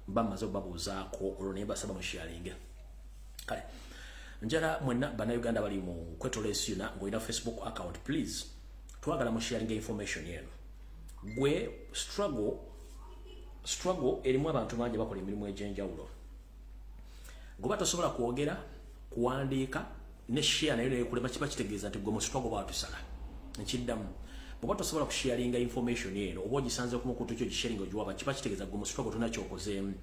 Mba mmaze obabuuzaako, olwo naye basaba musharinge. Kale njala mwenna Bannayuganda bali mu kwetola ensi yonna ng'olina Facebook account, please, twagala musharinge information eno. Gwe struggle erimu abantu bangi bakola emirimu egy'enjawulo. Goba tosobola kwogera, kuwandiika ne share nayo nekulema, kiba kitegeeza nti gwe mu struggle bwatusala. Nkiddamu, bw'oba tosobola kusharinga information eno, oba ogisanze ku mukutu kyo gisharinga ogiwaba, kiba kitegeeza gwe mu struggle tolina kyokozeemu.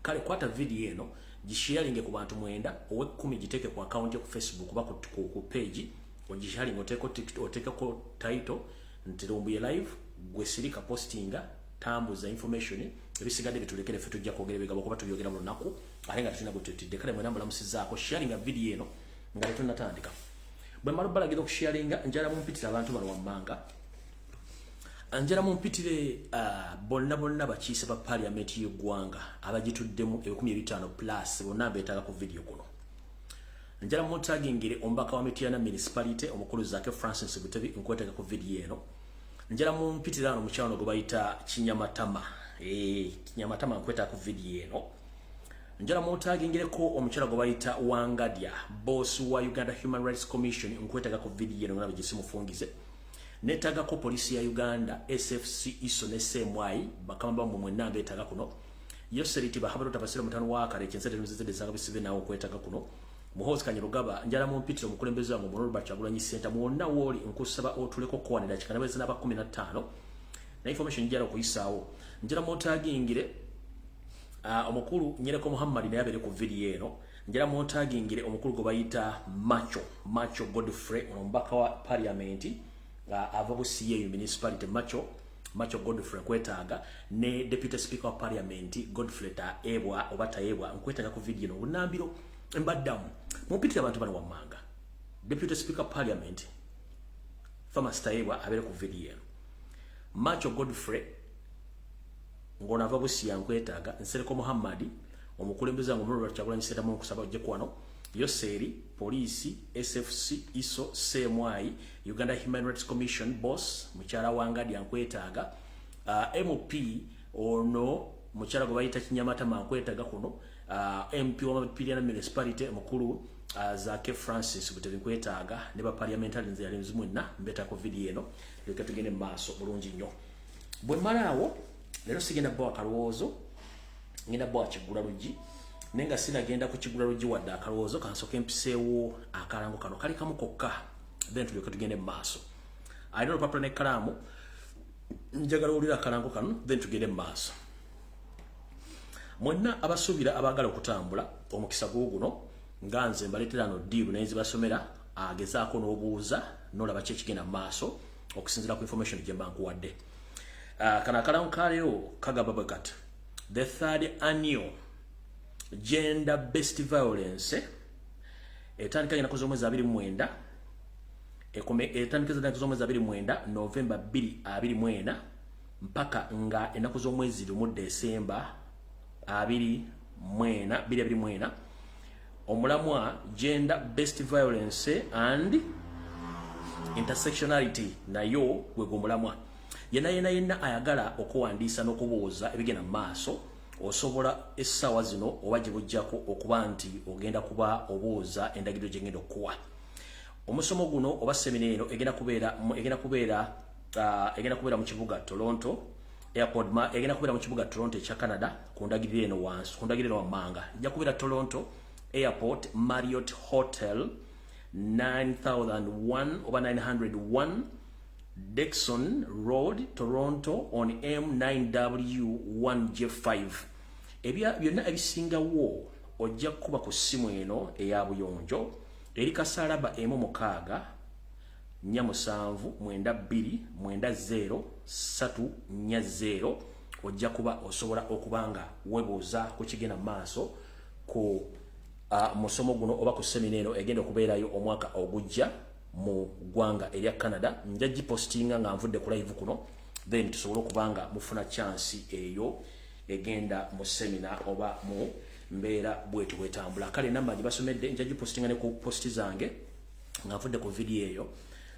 Kale kwata video eno, gisharinge ku bantu 9, ow'ekumi giteeke ku account yo ku Facebook oba ku page, ogisharinge, oteekeko title nti "Lumbuye Live". Gwe sirika, postinga, tambuza information, ebisigadde bitulekere ffe. Tujja kwogera ebigabo kuba tubyogera mu lunaku ate nga tetulina gwe. Kale mwena mbalamusizaako. Sharinga video eno nga tetunnatandika. Bwe mmala obalagira okusharinga, njala mumpitire abantu bano wammanga. Njala mumpitire bonna bonna bakiise ba parliament y'eggwanga abagituddemu 5,000 plus, bonna mbeetaaga ku video kuno. Njala muntagingire omubaka wa Mityana Municipality, omukulu Zake Francis Butebi, nkwetaaga ku video eno. Njala mumpitire ano omukyalo gwe bayita Kinyamatama, Kinyamatama, nkwetaaga ku video eno. Njala muntagingireko omukyala gwe bayita Wangadya, boss wa Uganda Human Rights Commission, nkwetaaga ku video eno nga bigisimufungize. Neetagako polisi ya Uganda, SFC, ISO ne CMI, bakama bamwe mwenna mbeetaaga kuno. Yoseriti bahabaruta basira mutano wa kale kyensete nzeze desanga bisibe nawo kwetaaga kuno. Muhoozi Kainerugaba, njala mumpitire omukulembeze wange omulolo Kyagulanyi Ssentamu. Wonna wooli, nkusaba otuleko kuwanira kikana bwezi naba 15 na information njala okuyisaawo. Njala muntagingire omukulu Nyereko Muhammad, naye abeere ku video eno. Njala muntagingire omukulu gwe bayita Macho Godfrey, ono omubaka wa parliament ava Busia Municipality. Macho Godfrey, nkwetaaga. Ne Deputy Speaker wa Parliament Godfrey Taebwa oba Taebwa, nkwetaaga ku video eno. Bunambiro mbaddamu, mumpitire abantu bano wammanga. Deputy Speaker Parliament Thomas Taebwa abeere ku video eno. Macho Godfrey ng'onava Busia, nkwetaaga. Nsereko Muhammad, omukulembeze wange omululu Kyagulanyi Ssentamu, nkusaba ojje kwano. Yoseri, poliisi, SFC, ISO, CMI, Uganda Human Rights Commission boss mukyala Wangadya, nkwetaaga. MP ono mukyala gwe bayita Kinyamatama, nkwetaaga kuno. MP wa Mityana Municipality mukulu Zake Francis Butebi, nkwetaaga. Ne ba parliamentarians yali mwenna mbeetako video eno. Leka tugende mu maaso bulungi nnyo. Bwe mmala awo, leero sigenda bbawa kalowoozo, ngenda bbawa kiggula luggi. Naye nga sinagenda ku kiggula luggi wadde akalowoozo, kansooke mpiseewo akalango kano, kali kamu kokka, then tulyoke tugende mu maaso. Alina olupapula n'ekkalaamu, njagala owulira akalango kano, then tugende mu maaso. Mwenna abasuubira abaagala okutambula, omukisa guuguno nga nze mbaleetera no deal naye zibasomera. Agezaako n'obuuza n'olaba ki ekigenda mu maaso okusinziira ku information gye mba nkuwadde. Kano akalango kaleero kagamba bwe kati: the third annual gender based violence etandika ennaku z'omwezi 29, etandika ennaku z'omwezi 29 Novemba 2024 mpaka nga ennaku z'omwezi 1 Desemba 24 2024. Omulamwa gender based violence and intersectionality, nayo gwe gwomulamwa. Yenna yenna yenna ayagala okuwandiisa n'okubuuza ebigenda mu maaso, osobola essaawa zino oba gye bujjako okuba nti ogenda kuba obuuza endagiriro gye ngenda okukuwa. Omusomo guno oba semina eno egenda kubeera mu kibuga Toronto airport ma, egenda kubeera mu kibuga Toronto ekya Canada. Ku ndagiriro eno wansi, ku ndagiriro wammanga, ejja kubeera Toronto Airport Marriott Hotel, 9001 oba 901 Dixon Road, Toronto on M9W1J5. Ebya byonna ebisingawo ojja kukuba ku ssimu eno eya buyonjo eri kasalaba 1 6 4 7 9 2 9 0 3 4 0. Ojja kuba osobola okuba nga weebuuza ku kigenda mu maaso ku musomo guno oba ku semina eno egenda okubeerayo omwaka ogujja mu ggwanga erya Canada. Nja gipostinga nga nvudde ku live kuno, then tusobole okuba nga mufuna chance eyo egenda mu semina oba mu mbeera bwetu bwetambula. Kale namba gibasomedde, nja gipostinga ne ku post zange nga nvudde ku video eyo.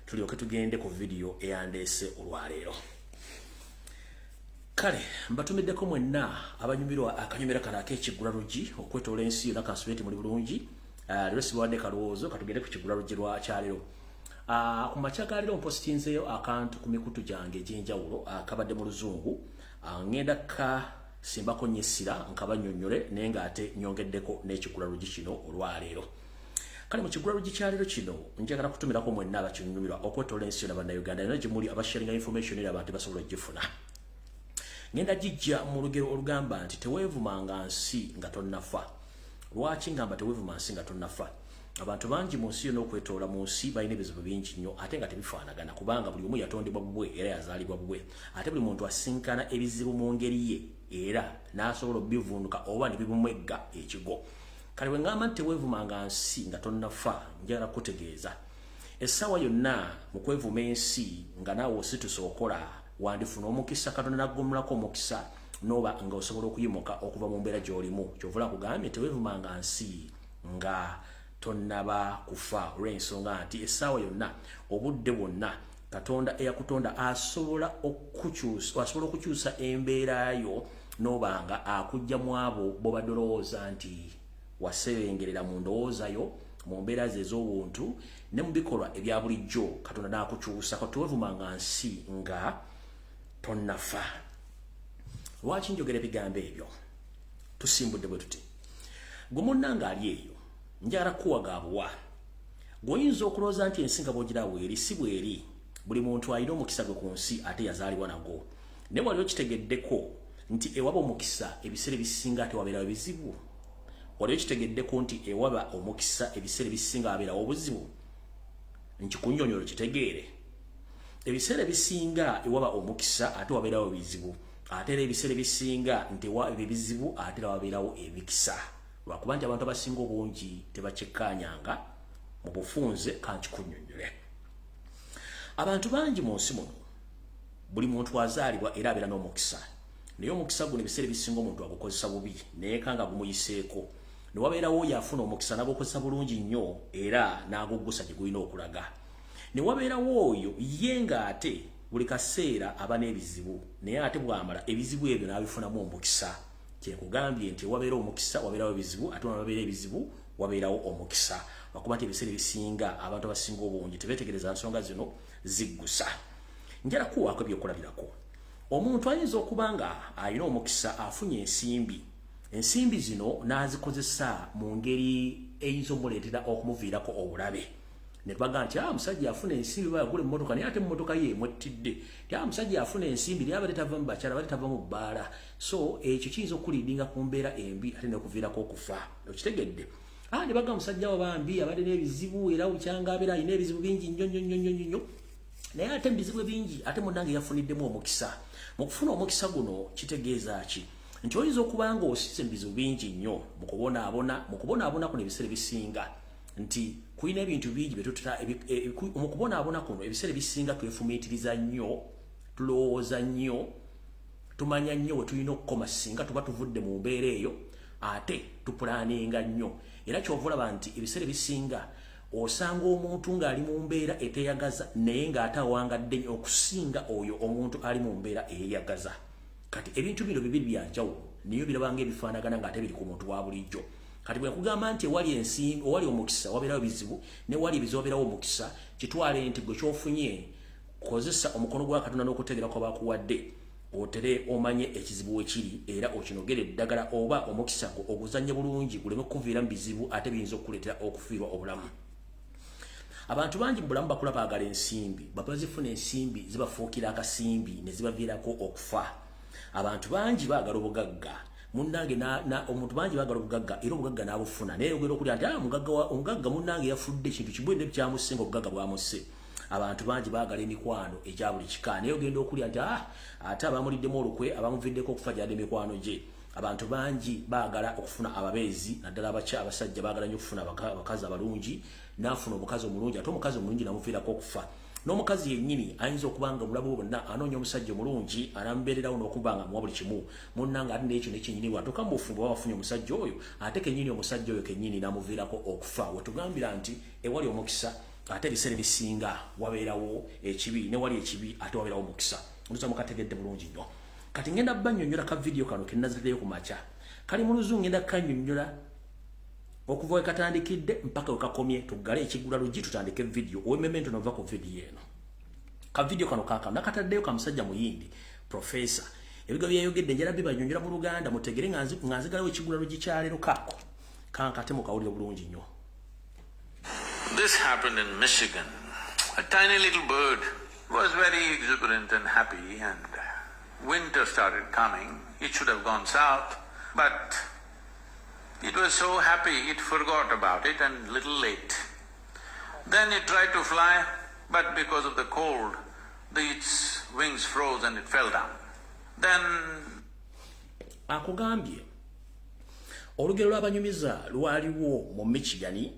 Tulyoke tugende ku video eyandeese olwaleero. Kale mbatumiddeko mwenna abanyumirwa akanyumira kano ak'ekiggula luggi okwetoola ensi yonna, kansubire nti muli bulungi. Leero sibawadde kalowoozo, katugende ku kiggula luggi lwa kyaleero. Ku makya ga leero mpositinzeeyo akantu ku mikutu gyange egy'enjawulo akabadde mu Luzungu. Ngenda kasimbako nnyo essira nkabannyonnyole, naye ng'ate nyongeddeko n'ekiggula luggi kino olwaleero. Kale mu kiggula luggi kya leero kino njagala kutumirako mwenna abakinyumirwa okwetoola ensi yonna, Bannayuganda yonna gye muli, abasharinga information era abantu basobola okugifuna. Ngenda gijja mu lugero olugamba nti teweevumanga nsi nga tonnafa. Lwaki ngamba teweevuma nsi nga tonnafa? Abantu bangi mu nsi yonna okwetoola mu nsi balina ebizibu bingi nnyo ate nga tebifaanagana, kubanga buli omu yatondebwa bubwe era yazaalibwa bubwe, ate buli muntu asinkana ebizibu mu ngeri ye era n'asobola obivunduka oba ne bibumwegga ekigo. Kale bwe ŋŋamba nti teweevumanga nsi nga tonnafa, njagala kutegeeza essaawa yonna mu kwevuma ensi nga naawe osituse okola, wandifuna omukisa, Katonda n'aggumulako omukisa n'oba nga osobola okuyimuka okuva mu mbeera gy'olimu. Kyovula kugambye teweevumanga nsi nga tonnaba kufa, olw'ensonga nti essaawa yonna, obudde bwonna, Katonda eyakutonda asobola okukyusa embeera yo n'oba nga akujja mu abo b'obadde olowooza nti wasebengerera mu ndowooza yo, mu mbeera ze ez'obuntu ne mu bikolwa ebya bulijjo, Katonda n'akukyusa. Teweevumanga nsi nga tonnafa. Lwaki njogera ebigambo ebyo? Tusimbudde bwe tuti. Gwe munnange ali eyo, njagala kuwa gaabuwa. Gw'oyinza okulowooza nti ensi nga bw'ogiraba eri si bw'eri. Buli muntu alina omukisa gwe ku nsi ate yazaalibwa nagwo, naye wali okitegeddeko nti ewaba omukisa ebiseera ebisinga ate wabeerawo ebizibu? Wali okitegeddeko nti ewaba omukisa ebiseera ebisinga wabeerawo obuzibu? Nkikunnyonnyola kitegeere. Ebiseera ebisinga ewaba omukisa ate wabeerawo ebizibu, ate era ebiseera ebisinga nti ewa ebizibu ate era wabeerawo emikisa, lwakuba nti abantu abasinga obungi tebakyekkaanyanga mu bufunze. Kankikunnyonnyole. Abantu bangi mu nsi muno, buli muntu azaalibwa era abeera n'omukisa, naye omukisa guno ebiseera ebisinga omuntu agukozesa bubi, naye kanga gumuyiseeko. Ne wabeerawo oyo afuna omukisa n'agukozesa bulungi nnyo era n'aguggusa gye gulina okulaga, ne wabeerawo oyo ye ng'ate buli kaseera aba n'ebizibu, naye ate bw'amala ebizibu ebyo n'abifunamu omukisa. Kyekugambye nti wabeera omukisa wabeerawo ebizibu, ate wabeera ebizibu wabeerawo omukisa, lwakuba nti ebiseera ebisinga abantu abasinga obungi tebeetegereza nsonga zino ziggusa. Njala kuwaako ebyokulabirako. Omuntu ayinza okuba nga alina omukisa, afunye ensimbi, ensimbi zino n'azikozesa mu ngeri eyinza omuleetera okumuviirako obulabe, ne baga nti musajja afuna ensimbi, bayagula emmotoka, naye ate emmotoka ye emwettidde. Ti musajja afuna ensimbi, naye abadde tava mu bakyala, abadde tava mu bbaala. So ekyo kiyinza okuleadinga ku mbeera embi ate nekuviirako okufa. Okitegedde? Ne baga musajja wo bambi abadde n'ebizibu, era bukyanga abeera alina ebizibu bingi nnyo nnyo nnyo nnyo nnyo, naye ate mu bizibu ebingi ate munnange yafuniddemu omukisa. Mu kufuna omukisa guno kitegeeza ki? Nti oyinza okuba nga osize mu bizibu bingi nnyo, mu kubonaabona. Mu kubonaabona kuno ebiseera ebisinga nti kulina ebintu bingi byetuta mu kubonaabona kuno. Ebiseera ebisinga twefumiitiriza nnyo, tulowooza nnyo, tumanya nnyo we tulina okukoma singa tuba tuvudde mu mbeera eyo, ate tuplanninga nnyo. Era kyova olaba nti ebiseera ebisinga osanga omuntu ng'ali mu mbeera eteyagaza, naye ng'ate awangadde nnyo okusinga oyo omuntu ali mu mbeera eyeyagaza. Kati ebintu bino bibiri byanjawulo, naye birabanga ebifaanagana ng'ate biri ku muntu wa bulijjo. Kati bwe nkugamba nti ewali ensimbi, owali omukisa wabeerawo ebizibu, ne wali ebizibu wabeerawo omukisa, kitwale nti gwe kyofunye kozesa omukono gwa Katonda n'okutegeera kwa bakuwadde, otere omanye ekizibu we kiri era okinogere eddagala, oba omukisa gwo oguzannye bulungi guleme kukuviira mu bizibu ate biyinza okukuleetera okufiirwa obulamu. Abantu bangi mu bulamu bakula baagala ensimbi, baba bazifuna ensimbi zibafuukira akasimbi ne zibaviirako okufa. Abantu bangi baagala obugagga, munnange, omuntu bangi baagala obugagga era obugagga n'abufuna, naye ogenda okulya nti omugagga munnange yafudde, ekintu kibwende kyamusse nga obugagga bwamusse. Abantu bangi baagala emikwano egya buli kika, naye ogenda okulya nti ate abamuliddemu olukwe abamuviddeko okufa gyadde emikwano gye. Abantu bangi baagala okufuna ababeezi, naddala abasajja baagala nnyo okufuna abakazi abalungi, n'afuna omukazi omulungi, ate omukazi omulungi namuviirako okufa. N'omukazi yennyini ayinza okuba nga obulamu bwe bwonna anoonya omusajja omulungi anamubeererawo n'okuba nga amuwa buli kimu, munnange, ate n'ekyo nekyennyini bw'atuuka mu bufumbo baba bafunye omusajja oyo, ate kennyini omusajja oyo kennyini n'amuviirako okufa. Wetugambira nti ewali omukisa ate ebiseera ebisinga wabeerawo ekibi, newali ekibi ate wabeerawo omukisa. Ntuza mukategedde bulungi nnyo. Kati ngenda bannyonnyola ka vidiyo kano ke nazaddeyo ku makya. Kali mu Luzungu, ngenda kannyonnyola okuva we katandikidde mpaka we kakomye. Tuggale ekigula luggi, tutandike vidiyo. Ow'emmeme nova ku vidiyo eno. Ka vidiyo kano kaakano nakataddeyo ka musajja Muyindi, professor. Ebigambo byeyayogedde njala bibannyonnyola mu Luganda mutegere nga nzigalawo ekigula luggi kyaleero. Kaako kankate mukawulire bulungi nnyo. This happened in Michigan. A tiny little bird was very exuberant and happy, and winter started coming. It should have gone south, but it was so happy it forgot about it and little late. Then it tried to fly, but because of the cold, its wings froze and it fell down. Then Akugambye olugero lw'abanyumiza lwaliwo mu Michigan.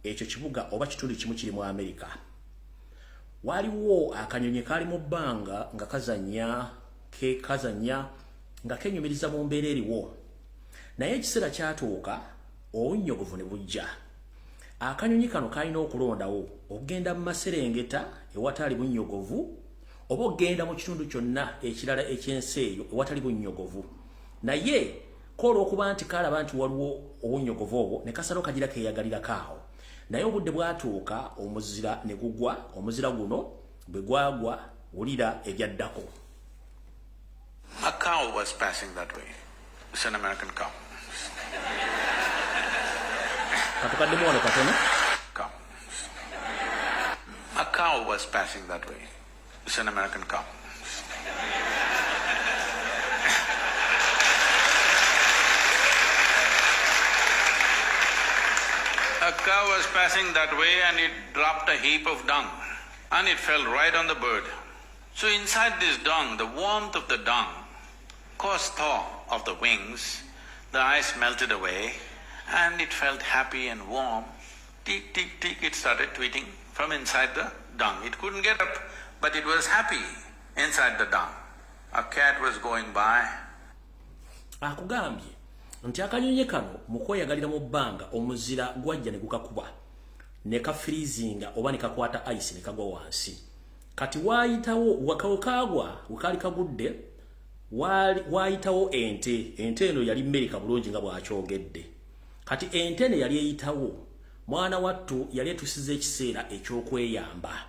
Ekyo kibuga oba kitundu kimu kiri mu Amerika. Waliwo akanyonyi kaali mu bbanga nga kazanya, ke kazanya nga kenyumiriza mu mbeera eriwo, naye ekiseera kyatuuka obunnyogovu ne bujja. Akanyonyi kano kalina okulondawo okugenda mu maserengeta ewatali bunnyogovu oba okugenda mu kitundu kyonna ekirala ekyensi eyo ewatali bunnyogovu. Naye ko olw'okuba nti kalaba nti waliwo obunnyogovu obwo, ne kasalawo kagira keeyagalirako awo. Naye obudde bwatuuka omuzira ne gugwa. Omuzira guno bwe gwagwa, wulira ebyaddako. A cow was passing that way. It's an American cow. Katukaddemu wano katono. Cow. A cow was passing that way. It's an American cow. A cow was passing that way and it dropped a heap of dung and it fell right on the bird. So inside this dung, the warmth of the dung caused thaw of the wings, the ice melted away and it felt happy and warm. Tick, tick, tick, it started tweeting from inside the dung. It couldn't get up, but it was happy inside the dung. A cat was going by. Akugambye nti akanyonyi kano mu kweyagalira mu bbanga, omuzira gwajja ne gukakuba ne kafirizinga oba ne kakwata ice ne kagwa wansi. Kati waayitawo wakawo kaagwa, wekaali kagudde waayitawo ente. Ente eno yali Merika bulungi nga bw'akyogedde. Kati ente eno yali eyitawo, mwana wattu yali etusiza ekiseera ekyokweyamba.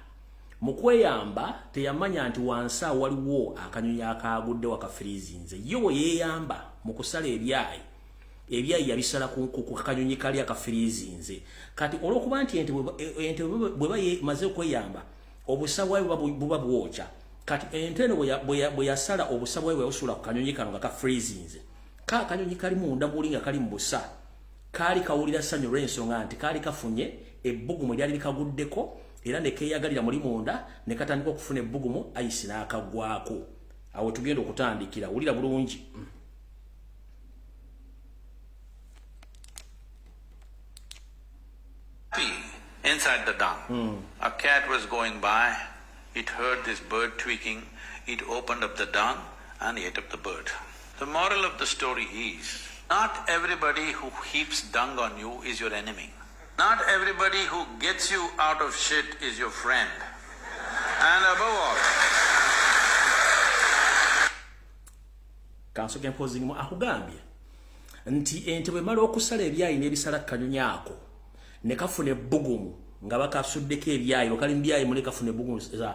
Mu kweyamba teyamanya nti wansi awo waliwo akanyonyi akaagudde wakafirizinze. Ye we yeeyamba mu kusala ebyayi, ebyayi yabisala ku kanyonyi kali akafirizinze. Kati olw'okuba nti ente bweba maze okweyamba, obusa bwayo buba bwokya. Kati ente eno bwe yasala obusa bwayo, bwe yabusuula ku kanyonyi kano nga kafirizinze, ka akanyonyi kali munda muli nga kali mu busa kaali kawulira ssanyu olw'ensonga nti kaali kafunye ebbugumu eryali likaguddeko, era ne keeyagalira muli munda ne katandika okufuna ebbugumu, ice n'akaggwako. Awo tugenda okutandikira, wulira bulungi. Inside the dung. A cat was going by, it heard this bird tweaking, it opened up the dung and ate up the bird. The moral of the story is, not everybody who heaps dung on you is your enemy. Not everybody who gets you out of shit is your friend. And above all, Kansooke mpozingimu. Akugambye nti ente bwemala okusala ebyayi n'ebisala kanyonyi ako ne kafuna ebbugumu nga bakasuddeko ebyayi, wakali mbyayi muli, kafuna ebbugumu za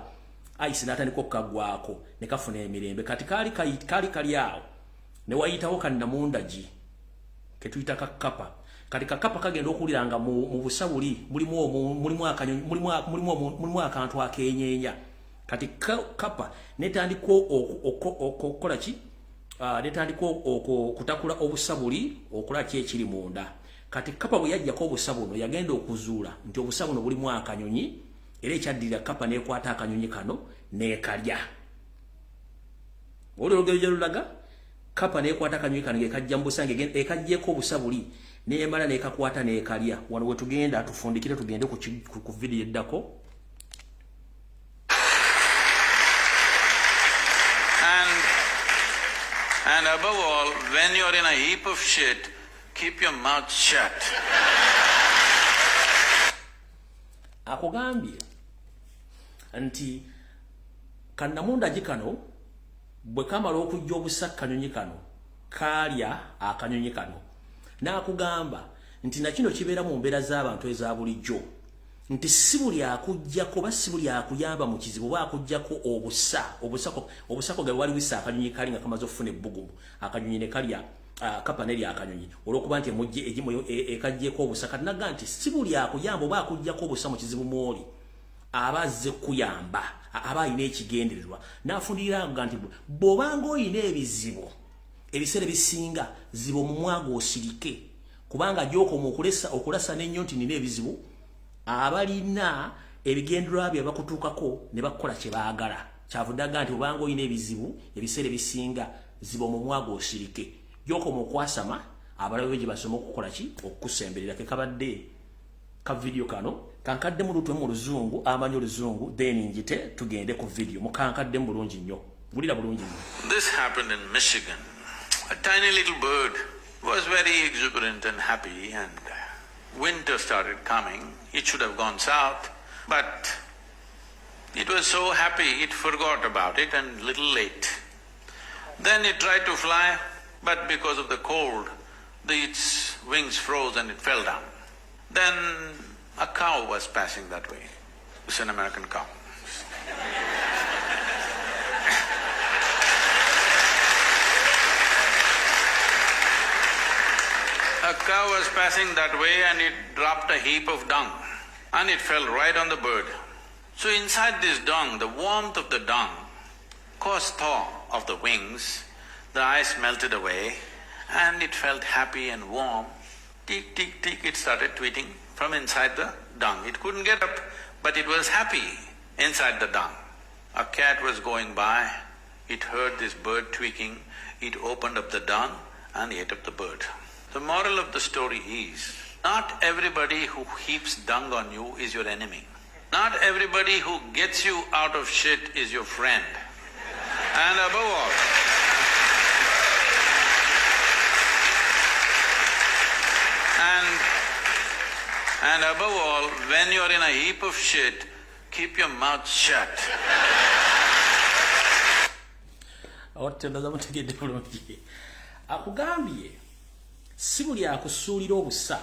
ice n'atandika okukaggwako ne kafuna emirembe. Kati kaali kali awo ne wayitawo kannamundagi ketuyita kakapa. Kati kakapa kagenda okuwulira nga mu busa buli mulimu akanyonyi, mulimu akantu akenyeenya. Kati kapa netandika okukola ki? Netandika okutakula obusa buli okola ki ekiri munda. Kati kapa bwe yajjako obusa buno, yagenda okuzuula nti obusa buno bulimu akanyonyi, era ekyaddirira kapa nekwata akanyonyi kano nekalya. Oli olugero gye lulaga, kapa nekwata akanyonyi kano ngekajja mu busa, ekajjeko obusa buli, nemala nekakwata nekalya. Wano we tugenda tufundikire, tugende ku vidiyo eddako. And above all, when you're in a heap of shit, keep your mouth shut. Akugambye nti kannamundagi kano Bwe kamala okujja obusa akanyonyi kano kaalya akanyonyi kano. N'akugamba nti na kino kibeera mu mbeera z'abantu eza bulijjo, nti si buli akuggyako oba si buli akuyamba mu kizibu oba akuggyako obusako ge wali wisa akanyonyi kali nga kamaze okufuna ebbugumu, akanyonyi ne kalya kapa nerya akanyonyi olw'okuba nti emujje ekaggyeko obusa. Kati naga nti si buli akuyamba oba akuggyako obusa mu kizibu mw'oli aba azze kuyamba, aba alina ekigendererwa. N'afundirira nga nti bw'obanga olina ebizibu ebiseera ebisinga ziba omumwa gw'osirike, kubanga gy'okoma okulasa n'ennyo nti nina ebizibu, abalina ebigendererwa bye bakutuukako ne bakukola kye baagala. Kyavudde aga nti obanga olina ebizibu ebiseera ebisinga ziba omumwa gw'osirike, gy'okoma okwasama abalabe gye basoma okukola ki, okukusemberera. Ke kabadde ka video kano kankadde mu lutwe mu luzungu, amanyi oluzungu, then njite tugende ku video mukankadde mu bulungi nnyo. Wulira bulungi nnyo. This happened in Michigan. A tiny little bird was very exuberant and happy, and winter started coming. It should have gone south, but it was so happy it forgot about it and little late. Then it tried to fly, but because of the cold, its wings froze and it fell down. Then a cow was passing that way. It's an American cow. A cow was passing that way and it dropped a heap of dung and it fell right on the bird. So inside this dung, the warmth of the dung caused thaw of the wings, the ice melted away and it felt happy and warm. Tick, tick, tick, it started tweeting from inside the dung. It couldn't get up, but it was happy inside the dung. A cat was going by, it heard this bird tweaking, it opened up the dung and ate up the bird. The moral of the story is, not everybody who heaps dung on you is your enemy. Not everybody who gets you out of shit is your friend. And above all, and above all, when you're in a heap of shit, keep your mouth shut. Akugambye si buli akusuulira obusa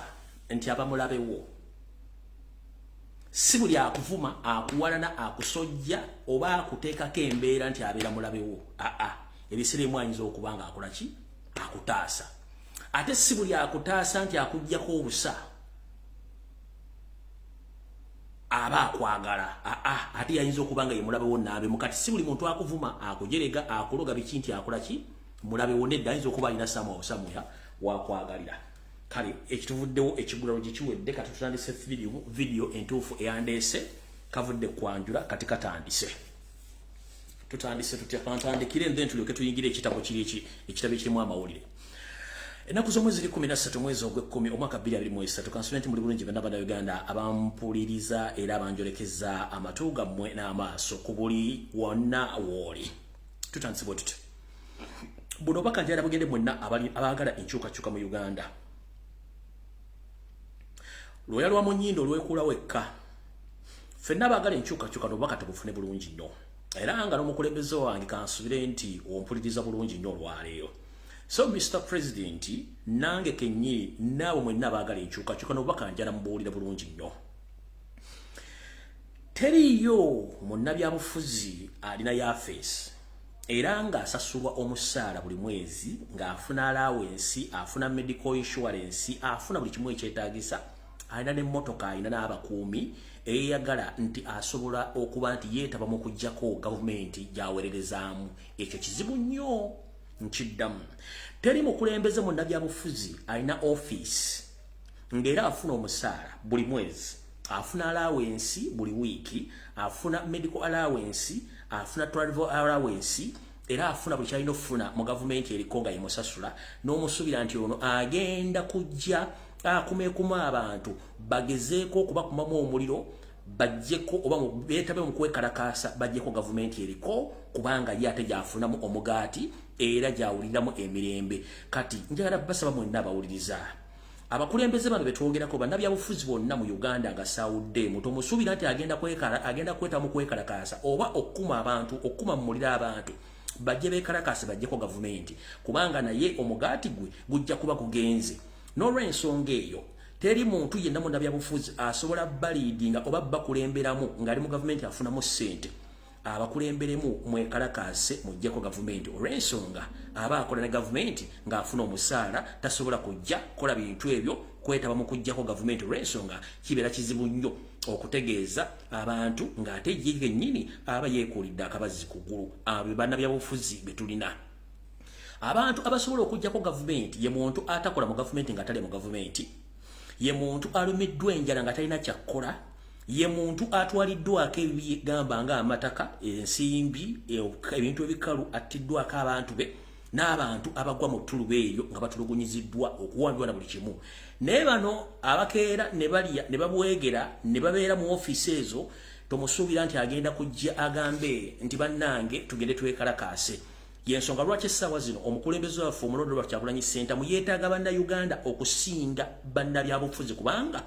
nti aba mulabewo, si buli akuvuma akuwalana akusojja oba akuteekako embeera nti abeera mulabewo. Aa, ebiseera ebimu ayinza okuba nga akola ki, akutaasa. Ate si buli akutaasa nti akuggyako obusa aba akwagala. Aa, ate yayinza okuba nga ye mulabewo naabe mukati. Si buli muntu akuvuma akujerega akuloga biki nti akola ki, mulabewo. Nedda, ayinza okuba alina samuya wakwagalira. Kale ekituvuddewo ekigulalo gye kiwedde, kati tutandise video entuufu eyandeese kavudde kwanjula, kati katandise. Tutandise tutya? Kantandikire then tulyoke tuyingire ekitabo kiri eki, ekitabo ekirimu amawulire. Ennaku z'omwezi ziri 13 mwezi ogw'ekkumi omwaka 2023. Kansubire nti muli bulungi bonna Bannayuganda abampuliriza era abanjolekeza amatu gammwe n'amaaso ku buli wonna wooli. Tutandise bwe tutyo. Buno obubaka njagala bugende mwenna abaagala enkyukakyuka mu Uganda. Lwoya lwa mu nnyindo olwekuula wekka. Ffenna abaagala enkyukakyuka n'obubaka tubufune bulungi nnyo. Era nga n'omukulembeze wange kansubire nti ompuliriza bulungi nnyo olwaleero. So Mr. President, nange kennyini naabo mwenna abaagala enkyukakyuka n'obubaka njala mubuulira bulungi nnyo. Teriiyo munnabyabufuzi alina yafeesi era ng'asasulwa omusaala buli mwezi, ng'afuna allowance, afuna medical insurance, afuna buli kimu ekyetaagisa, alina n'emmotoka, alina n'abakuumi, eyagala nti asobola okuba nti yeetaba mu kuggyako gavumenti gy'aweererezaamu. Ekyo kizibu nnyo, nkiddamu. Teri mukulembeze munnabyabufuzi alina ofiisi ng'era afuna omusaala buli mwezi, afuna allowance buli wiiki, afuna medical allowance, afuna travel allowance, era afuna buli kyalina okufuna mu gavumenti eriko nga yemusasula, n'omusuubira nti ono agenda kujja akumeekuma abantu bagezeeko okubakumamu omuliro, bajjeko oba beetabe mu kwekalakaasa bajjeko gavumenti eriko, kubanga ye ate gy'afunamu omugaati era gy'awuliramu emirembe. Kati njagala basaba mwenna abawuliriza, abakulembeze bano betwogerako bannabyabufuzi bonna mu Uganda nga saawuddeemu, tomusuubira nti agenda kweta mu kwekalakaasa oba okukuma abantu, okukuma mu muliro abantu Bajje beekalakaase, bajjeko gavumenti, kubanga naye omugaati gwe gujja kuba gugenze. N'olw'ensonga eyo, teri muntu yenna munnabyabufuzi asobola baleadinga oba bakulemberamu ng'ali mu gavumenti afunamu ssente abakulemberemu mwekalakaase mujjeko gavumenti, olw'ensonga aba akola ne gavumenti ng'afuna omusaala, tasobola kujja kukola bintu ebyo kwetaba mu kujjako gavumenti, olw'ensonga kibeera kizibu nnyo okutegeeza abantu ng'ate ye kennyini aba yeekuulidde akabazzi ku ggulu. Abo bannabyabufuzi be tulina. Abantu abasobola okujjako gavumenti ye muntu atakola mu gavumenti nga tali mu gavumenti, ye muntu alumiddwa enjala nga talina kyakkola, ye muntu atwaliddwako ebigamba ng'amataka, ensimbi, ebintu ebikalu, attiddwako abantu be n'abantu abagwa mu ttuluba eryo nga batulugunyiziddwa, okuwambibwa na buli kimu. Naye bano abakeera ne balya ne babwegera ne babeera mu ofiisi ezo, tomusuubira nti agenda kujja agambe nti bannange tugende twekalakaase. Yensonga lwaki essaawa zino omukulembeze waffe omulonde lwa Kyagulanyi Ssentamu yeetaaga Bannayuganda okusinga bannabyabufuzi, kubanga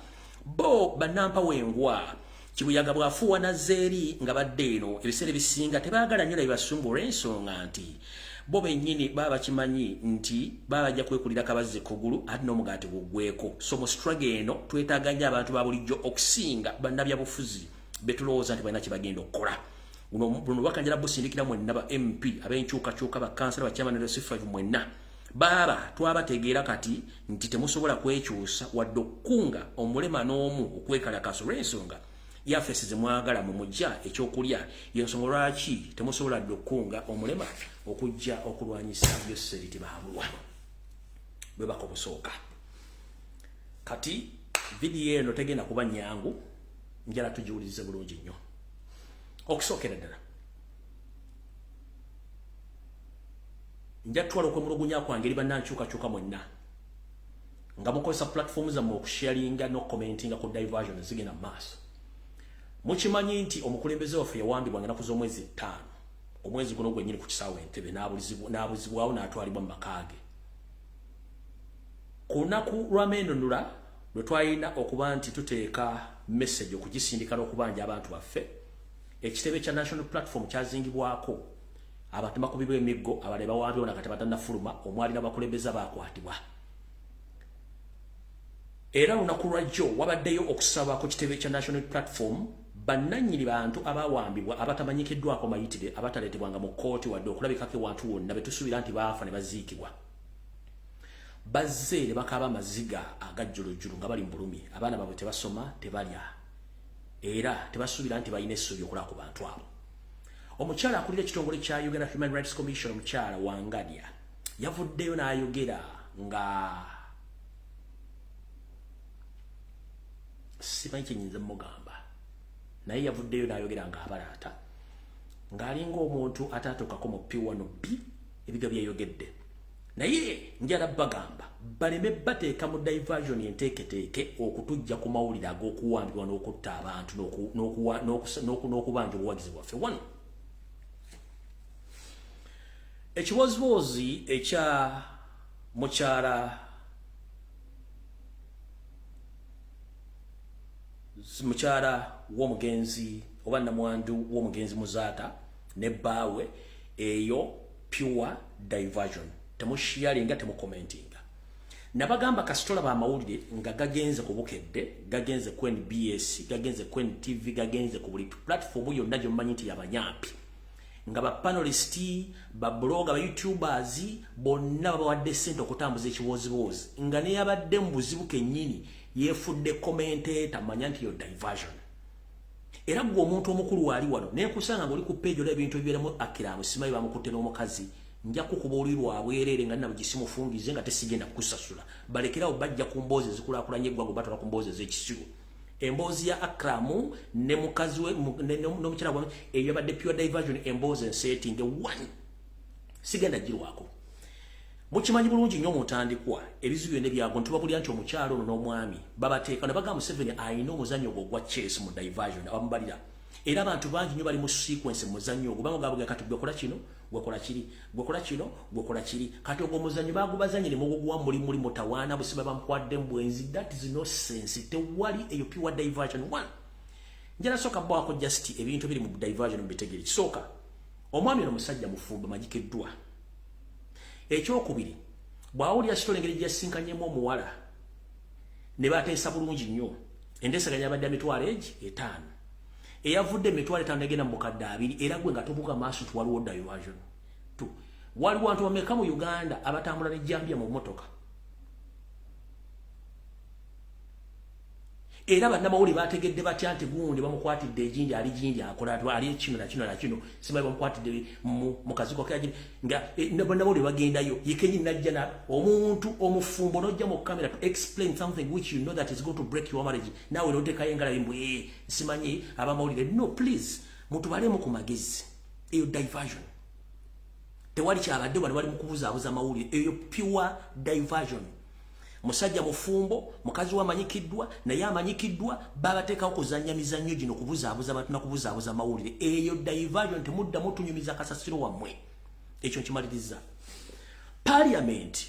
bo bannampawengwa kibuyaga bw'afuuwa nazzeeri nga badde eno ebiseera ebisinga tebaagala nnyo nabibasumba, olw'ensonga nti bo bennyini baba bakimanyi nti baba bajja kwekulira kabazzi kugulu ate n'omugaati guggweko. So mu struggle eno twetaaga nnyo abantu ba bulijjo okusinga bannabyabufuzi betulowooza nti balina kye bagenda okukola. Luno bakanjala busindikira mwenna ba MP ab'enkyukakyuka, bakansala, bachairman C5, mwenna baaba twabategeera kati nti temusobola kwekyusa wadde okukunga omulema n'omu okwekalakaasa, olw'ensonga yaffe sizimwagala mu mujja ekyokulya. Yensonga lwaki temusobola dde okukunga omulema okujja okulwanyisa Yoseri Tibaabulwa bwe baka obusooka. Kati vidiyo eno tegenda kuba nnyangu, njala tugiwulirize bulungi nnyo. Okusookera ddala nja tutwala okwemulugunya kwange eri bannankyukakyuka mwenna nga mukozesa platform zammwe okusharinga n'okucommentinga ku diversion zigenda mu maaso. Mukimanyi nti omukulembeze waffe yawambibwa nga ennaku z'omwezi 5 omwezi guno gwennyini ku kisaawe Entebbe, n'abuzibwawo n'atwalibwa mu maka ge. Ku lunaku lw'ameenunula lwe twalina okuba nti tuteeka message okugisindika n'okubanja abantu baffe, ekitebe kya National Platform kyazingibwako, abantu bakubibwa emiggo, abalala bawambibwa nakati batannafuluma, omwali n'abakulembeze bakwatibwa. Era lunaku lwajjo wabaddeyo okusaba ku kitebe kya National Platform, bannannyini bantu abawambibwa abatamanyikiddwako mayitire, abataleetebwanga mu kkooti wadde okulabikako ewantu wonna, be tusuubira nti baafa ne baziikibwa, bazze ne bakaaba amaziga agajjulujjulu nga bali mu bulumi. Abaana baabwe tebasoma, tebalya, era tebasuubira nti balina essuubi okulaba ku bantu abo. Omukyala akulira ekitongole kya Uganda Human Rights Commission, omukyala Wangadya, yavuddeyo n'ayogera nga simanyi kyenyinza mugamba, naye yavuddeyo n'ayogera nga abalaata ng'alinga omuntu ataatuukako mu P1 B ebiga byeyogedde. Naye njala bagamba baleme bateeka mu diversion enteeketeeke okutujja ku mawulire ag'okuwambibwa n'okutta abantu n'okubanja obuwagizi bwaffe. Wano ekiboziboozi ekya mukyala w'omugenzi oba namwandu w'omugenzi Muzaata ne bbaawe, eyo pure diversion. Temusharinga, temucommentinga. Nabagamba kasitola bamawulire nga gagenze ku Bukedde, gagenze ku NBS, gagenze ku NTV, gagenze ku buli platform yonna gyomumanyi nti yabanyampi, nga ba panelist, ba blogger, ba youtubers bonna babawadde ssente okutambuza ekibooziboozi, nga neyabadde mu buzibu kennyini yeefudde commentator, manya nti yo diversion. Era gwe omuntu omukulu waali wano nekusanga ng'oli ku page olaba ebintu ebibeeramu akiramu, simanyi bamukutte n'omukazi, nja kukuba olwi lwabwereere nga nina bugisimufungize nga tesigenda kukusasula. Balekerawo bajja ku mboozi ezikulaakulanya eggwanga, batwala ku mboozi ez'ekisiru. Emboozi ya Akramu ne mukazi we n'omukyala gwe eyo yabadde pure diversion. Emboozi ensetinge one sigenda girwako. Mukimanyi bulungi nnyo mu ntandikwa ebizibu byonna ebyago ntubabulira nti omukyalo ono n'omwami babateeka ne bagamba Museveni alina omuzannyo ogwo ogwa chess mu diversion abamubalira, era abantu bangi nnyo bali mu sequence mu muzannyo ogwo. Bamugamba, kati gwe kola kino, gwe kola kiri, gwe kola kino, gwe kola kiri. Kati ogwo omuzannyo bagubazanye ne muguguwa muli mutawaana busiba bamukwadde mu bwenzi. That is no sense, tewali eyo pure diversion. One, njala soka bwako just ebintu biri mu diversion mubitegere. Kisooka, Omwami ono musajja mufumbo manyikiddwa. Ekyokubiri, bw'awulira story engeri gye yasinkanyemu omuwala ne bateesa bulungi nnyo, enteeseganya yabadde emitwalo egi 5, eyavudde 50,000 negenda mu 2,000, era gwe nga tobuuka maaso nti waliwo diversion. Waliwo abantu bameka mu Uganda abatambula n'ejjambiya mu mmotoka? Era bannamawulire bategedde batya nti gundi bamukwatidde ejinja, ali jinja akola ali kino na kino na kino, simanyi bamukwatidde mu kazigo ke nga bannamawulire bagendayo. Ye kennyini najja na omuntu omufumbo n'ojja mu kamera to explain something which you know that is going to break your marriage, naawe n'oteekayo engalabi mbu simanyi abamawulire. No, please, mutubalemu ku magezi. Eyo diversion. Tewali kyabadde, bano bali mu kubuzaabuza mawulire. Eyo pure diversion. Musajja mufumbo, mukazi we amanyikiddwa, naye amanyikiddwa, babateekawo kuzannya mizannyo gino, kubuzaabuza abantu na kubuzaabuza mawulire. Eyo diversion, temuddamu tunyumiza kasasiro wammwe. Ekyo nkimaliriza. Parliament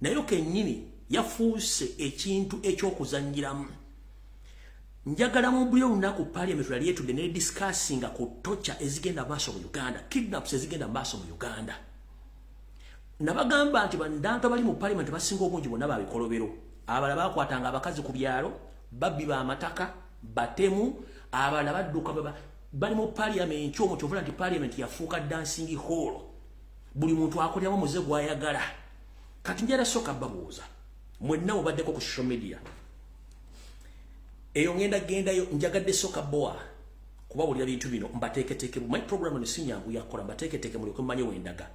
nayo kennyini yafuuse ekintu eky'okuzannyiramu. Njagala mu buli olunaku parliament lwali etudde ne discussinga ku torture ezigenda maaso mu Uganda, kidnaps ezigenda maaso mu Uganda. Nabagamba nti bandanto bali mu parliament basinga obungi bonna babikolobero. Abalala bakwatanga abakazi ku byalo, babbi b'amataka, batemu, abalala badduka bali mu parliament omwo. Kyovula nti parliament yafuuka dancing hall, buli muntu akoleramu muze gw'ayagala. Kati njala sooka babuuza mwenna mubaddeko ku social media eyo, ngenda gendayo, njagadde sooka boa kubawulira bintu bino, mbateeketeeke. My program eno si nyangu yakola, mbateeketeeke mulyoke mumanye wendaga.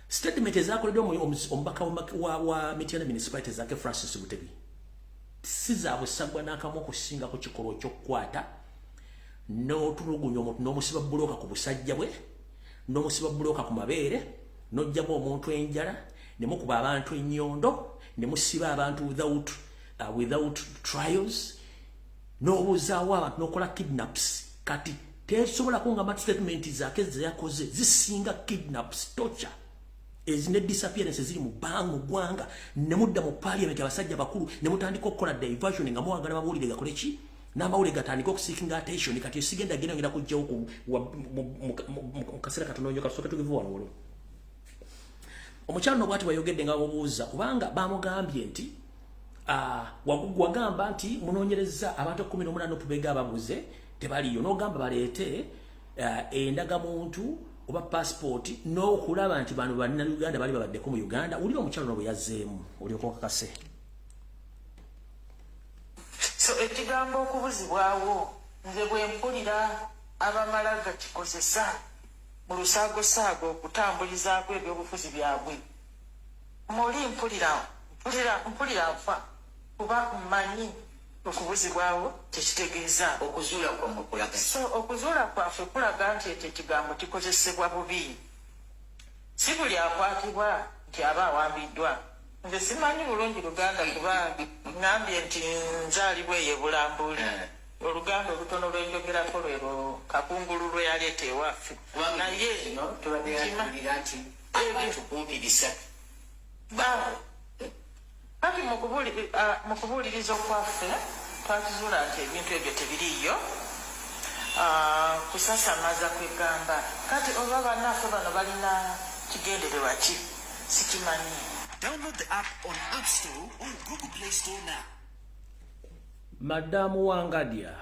Statement ezakoleddwa omubaka wa Mityana Municipality Zake Francis Butebi si za busagwa n'akamu okusinga ku kikolwa ekyokukwata n'otulugunya omuntu n'omusiba bulooka ku busajja bwe, n'omusiba bulooka ku mabeere, n'oggyamu omuntu enjala, ne mukuba abantu ennyondo, ne musiba abantu without trials, n'obuzaawo abantu, n'okola kidnaps. Kati tesobola kungamba statement Zaake ze yakoze zisinga kidnaps, torture ezine disappearance eziri mu bbanga mu ggwanga, ne mudda mu parliament abasajja bakulu ne mutandika okukola diversion nga mwagala mawulire gakole ki, n'amawulire gatandika okuseekinga attention. Kati esigenda genda ngenda kujjawo mu kaseera katono nnyo. Kasooke tugive wano. Wano omukyalo no bw'ati bwayogedde nga bamubuuza, kubanga bamugambye nti wagamba nti munoonyereza abantu 18 okubega ababuze tebaliyo, n'ogamba baleete endagamuntu oba passport n'okulaba nti bano bannayuganda bali babaddeko mu Uganda. Wulira omukyalo no bwe yazzeemu, olyoka okakase. So ekigambo okubuzibwawo, nze bwe mpulira abamala gakikozesa mu lusaagosaago okutambulizaako ebyobufuzi byabwe, muli mpulira mpulira mpulira nfa, kuba mmanyi okubuzibwawo tekitegeeza. Okuzuula kwammwe kulaga? So okuzuula kwaffe kulaga nti ekyo ekigambo kikozesebwa bubi. Si buli akwatibwa nti aba awambiddwa. Nze simanyi bulungi Luganda, kuba ŋŋambye nti nzaalibwa eyo ebulambuli. Oluganda olutono lwenjogerako lwero Kakungulu lwe yaleeta ewaffe. Naye kino tubadde yatuwulira nti abantu kumpi 300. Kati mu kubuuliriza okwaffe twakizuula nti ebintu ebyo tebiriiyo. Kusasamaza kwegamba. Kati oba bannaffe bano balina kigendererwa ki, sikimanyi. Download the app on App Store or Google Play Store now. Madam Wangadya,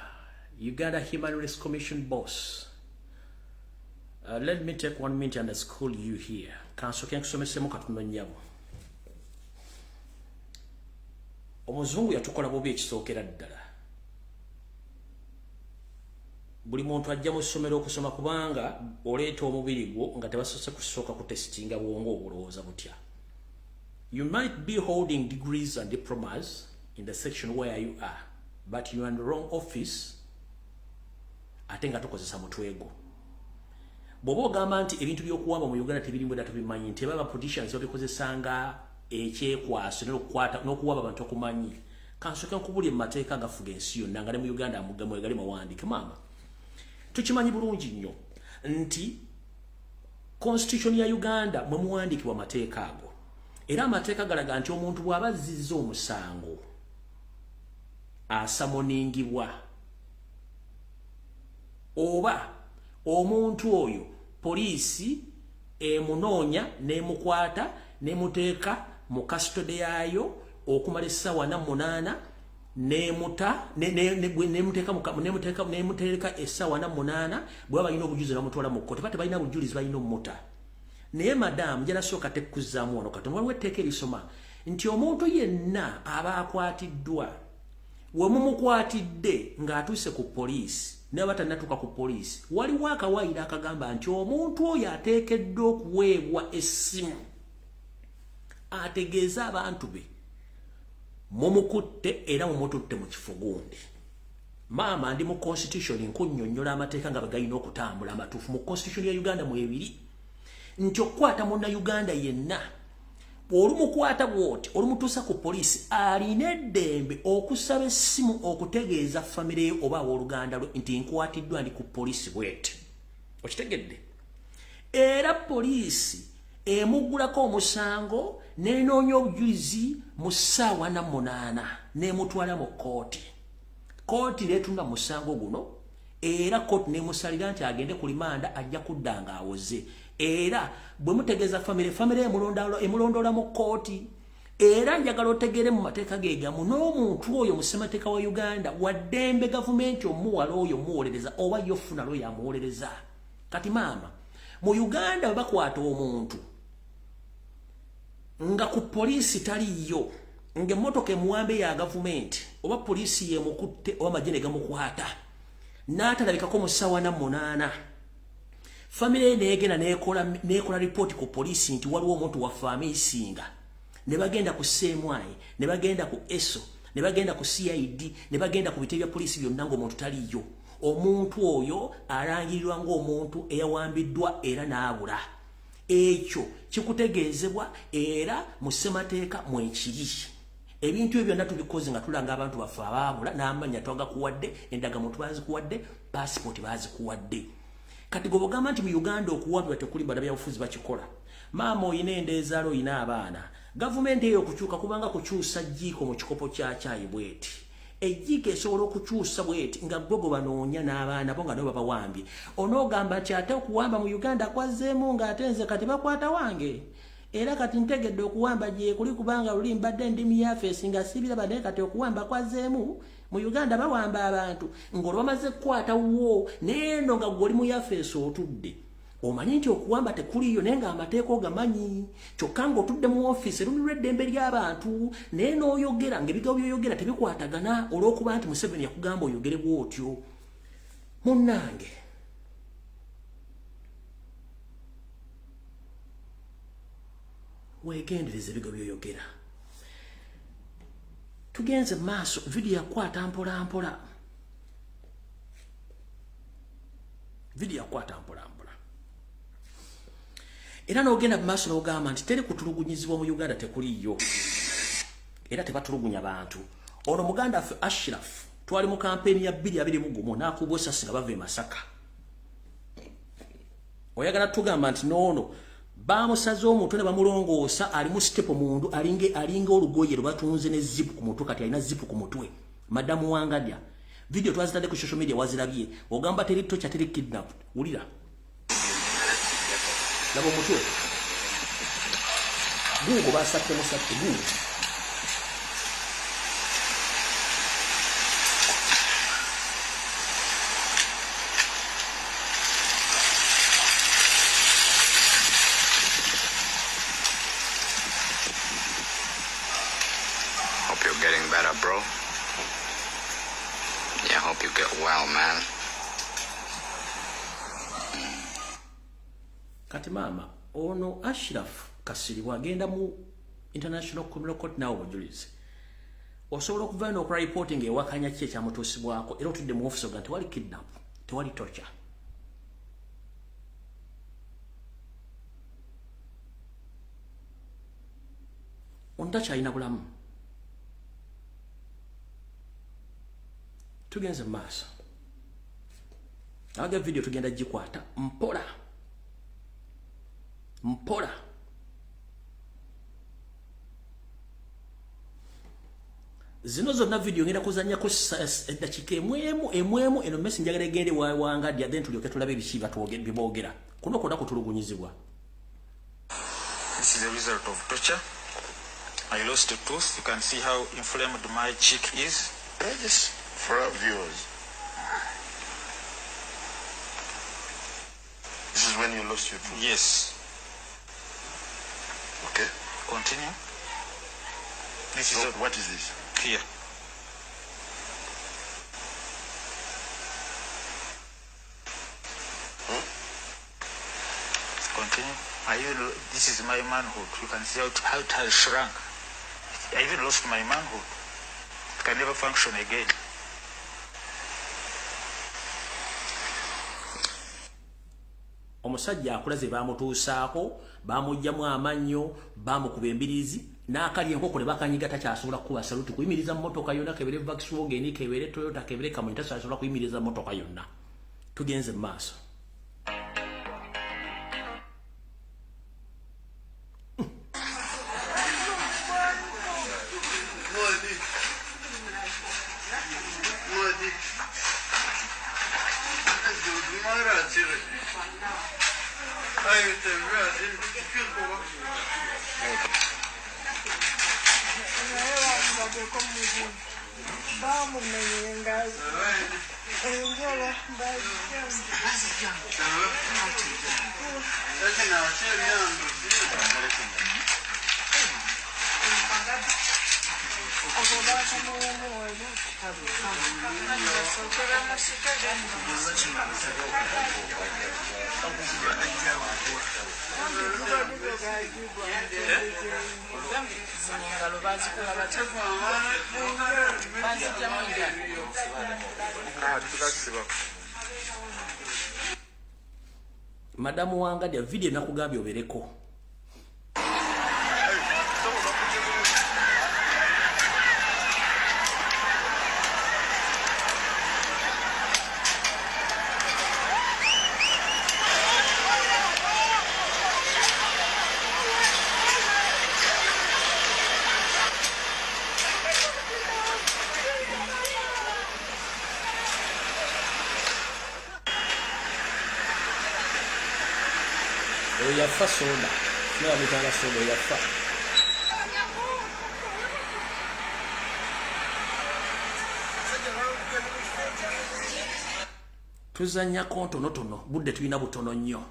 Uganda Human Rights Commission boss. Let me take one minute and school you here. Kansooke nkusomesemu katono nnyabo. Omuzungu yatukola bubi ekisookera ddala. Buli muntu ajja mu ssomero okusoma, kubanga oleeta omubiri gwo nga tebasoose kusooka kutesitinga bwongo obulowooza butya. You might be holding degrees and diplomas in the section where you are, but you are in the wrong office, ate nga tokozesa mutwe gwo. Bw'oba ogamba nti ebintu by'okuwamba mu Uganda tebirimu era tubimanyi, nti aba politicians babikozesanga ekyekwaso n'okukwata n'okuwamba abantu okumanyi. Kansooke nkubulye mu mateeka agafuga ensi yonna nga ne mu Uganda mwegali mawandiike maama. Tukimanyi bulungi nnyo nti constitution ya Uganda mwe muwandiikibwa amateeka ago. Era amateeka galaga nti omuntu bw'aba azzizza omusango asamoningibwa, oba omuntu oyo Poliisi emunoonya n'emukwata n'emuteeka mu custody yaayo okumala essaawa 48, n'emuta n'emuteeka essaawa 48. Bwe baba balina obujulizi bamutwala mu kkooti, tebalina bujulizi balina ommuta. Naye madamu, njala sooka tekuzzaamu wano katono. Waliwo etteeka erisoma nti omuntu yenna aba akwatiddwa, we mumukwatidde ng'atuuse ku poliisi, naye tannatuuka ku poliisi, waliwo akawaayiro akagamba nti omuntu oyo ateekeddwa okuweebwa essimu ategeeze abantu be mumukutte era mumututte mu kifo gundi. Maama, ndi mu constitution, nkunnyonnyola amateeka nga bwe galina okutambula amatuufu. Mu constitution ya Uganda mwebiri nti okukwata munnayuganda yenna, olumukwata bw'oti olumutuusa ku poliisi, alina eddembe okusaba essimu okutegeeza famire ye oba abooluganda lwe nti nkwatiddwa, ndi ku poliisi bweti. Okitegedde? Era poliisi emuggulako omusango n'enoonya obujulizi mu ssaawa 48 n'emutwala mu kkooti. Kkooti neetunda musango guno era kkooti n'emusalira nti agende ku limanda, ajja kudda ng'awoze. Era bwe mutegeeza famire, famire emulondoola mu kkooti. Era njagala otegeere, mu mateeka ge gamu n'omuntu oyo mu ssemateeka wa Uganda waddembe gavumenti omuwala oyo muwolereza oba ye ofuna looya amuwolereza. Kati maama, mu Uganda bwe bakwata omuntu nga ku poliisi taliyo, ng'emmotoka emuwambe ya gavumenti oba poliisi yemukutte oba magye ne gamukwata n'atalabikako mu ssaawa 48, famire ye neegenda neekola ripooti ku poliisi nti waliwo omuntu waffe amiisinga, ne bagenda ku CMI, ne bagenda ku ESO, ne bagenda ku CID, ne bagenda ku bitebe bya poliisi byonna ng'omuntu taliyo, omuntu oyo alangirirwa ng'omuntu eyawambiddwa era n'abula. Ekyo kikutegeezebwa era mu ssemateeka mwekiri. Ebintu ebyo byonna tubikoze nga tulanga abantu baffe abaabula n'amannya twagakuwadde, endagamuntu bazikuwadde, passport bazikuwadde. Kati gwe bwogamba nti mu Uganda okuwambibwa tekuli, bannabyabufuzi bakikola. Maama, oyina endeezaala, oyina abaana. Gavumenti eyo okukyuka kubanga kukyusa jjiiko mu kikopo kya kyayi bweti. Ejjiiko esobola okukyusa bweti nga gwe gwe banoonya n'abaana bo nga nabo babawambye. Onoogamba nti ate okuwamba mu Uganda kwazzeemu, ng'ate nze kati bakwata wange, era kati ntegedde okuwamba gye kuli, kubanga luli mbadde ndi mu yafeesi nga sibiraba, naye kati okuwamba kwazzeemu mu Uganda, bawamba abantu ng'olwo bamaze kukwata wo neeno nga gwe oli mu yafeesi otudde omanyi nti okuwamba tekuliyo, naye ng'amateeka ogamanyi, kyokka ng'otudde mu ofiisi erumirwa eddembe ly'abantu, naye n'oyogera ng'ebigambo by'oyogera tebikwatagana olw'okuba nti Museveni yakugamba oyogere bw'otyo. Munnange, weegendereza ebigambo by'oyogera. Tugenze maaso, vidiyo yakwata mpola mpola, vidiyo yakwata mpola mpola. Era n'ogenda mu maaso n'ogamba nti teri kutulugunyizibwa mu Uganda, tekuliyo era tebatulugunya bantu. Ono muganda waffe Ashraf, twali mu kampeni ya 2021 n'akubwa esasi nga bava e Masaka. Oyagala tugamba nti noono bamusaze omutwe ne bamulongoosa, alimu staple mundu, alinga olugoye lwe batunze ne zipu ku mutwe. Kati alina zipu ku mutwe. Madamu Wangadya, video twazitadde ku social media, wazirabye. Ogamba teri torture, teri kidnap. Wulira, laba omutwe guugo basatte musatte guugo. Hope you're getting better, bro. Yeah, hope you get well, man. Kati maama, ono Ashraf Kasiri bwagenda mu International Criminal Court naawe obujulizi osobola okuvayo n'okola reporting ewakanya ki ekyamutuusibwako, era otudde mu office oga tewali kidnap, tewali torture. Ono takyalina bulamu. Tugenze mu maaso, aga video tugenda gikwata mpola mpola. Zino zonna video ngenda kuzanyako eddakiika emwemu emwemu. Eno mesi njagala egende Wangadya, then tulyoke tulabe ebiki beboogera. Kuno kwonna kutulugunyizibwa. This is a result of torture. I lost a tooth. You can see how inflamed my cheek is. Just for our viewers. This is when you lost your tooth? Yes. Okay. Continue. This is so what is this? Here. Continue. This is my manhood. You can see how it has shrunk. I even lost my manhood. It can never function again. Omusajja akulaze bamutuusaako, bamuggyamu amannyo, bamukuba embiriizi, n'akalya enkoko ne bakanyiga, takyasobola kukuba saluti kuyimiriza mmotoka yonna, kebere Volkswagen, kebere Toyota, kebere Kamunye, takyasobola kuyimiriza mmotoka yonna. Tugenze mu maaso. Madamu Wangadya video nakugambye obereko. Yafa soda. Mitanga soda yafa. Tuzannyako ntonotono, budde tulina butono nnyo.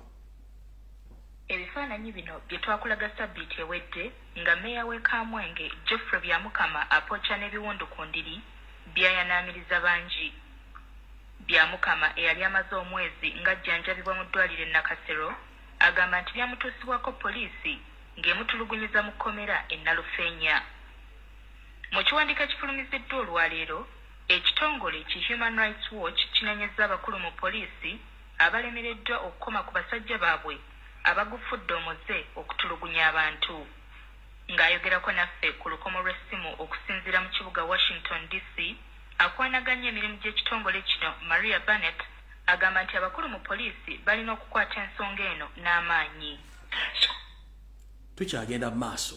Ebifaananyi bino bye twakulaga sabbiiti ewedde nga mmeeya w'e Kamwenge Geoffrey Byamukama apooca n'ebiwundu ku ndiri byayanaamiriza bangi. Byamukama eyali amaze omwezi ng'ajjanjabibwa mu ddwaliro e Nakasero agamba nti byamutuusibwako poliisi ng'emutulugunyiza mu kkomera e Nalufeenya. Mu kiwandiiko ekifulumiziddwa olwaleero, ekitongole ki Human Rights Watch kinenyezza abakulu mu poliisi abalemereddwa okukoma ku basajja baabwe abagufudde omuze okutulugunya abantu. Ng'ayogerako naffe ku lukomo lw'essimu okusinziira mu kibuga Washington DC, akwanaganya emirimu gy'ekitongole kino Maria Barnett agamba nti abakulu mu poliisi balina okukwata ensonga eno n'amaanyi. Tukyagenda mu maaso.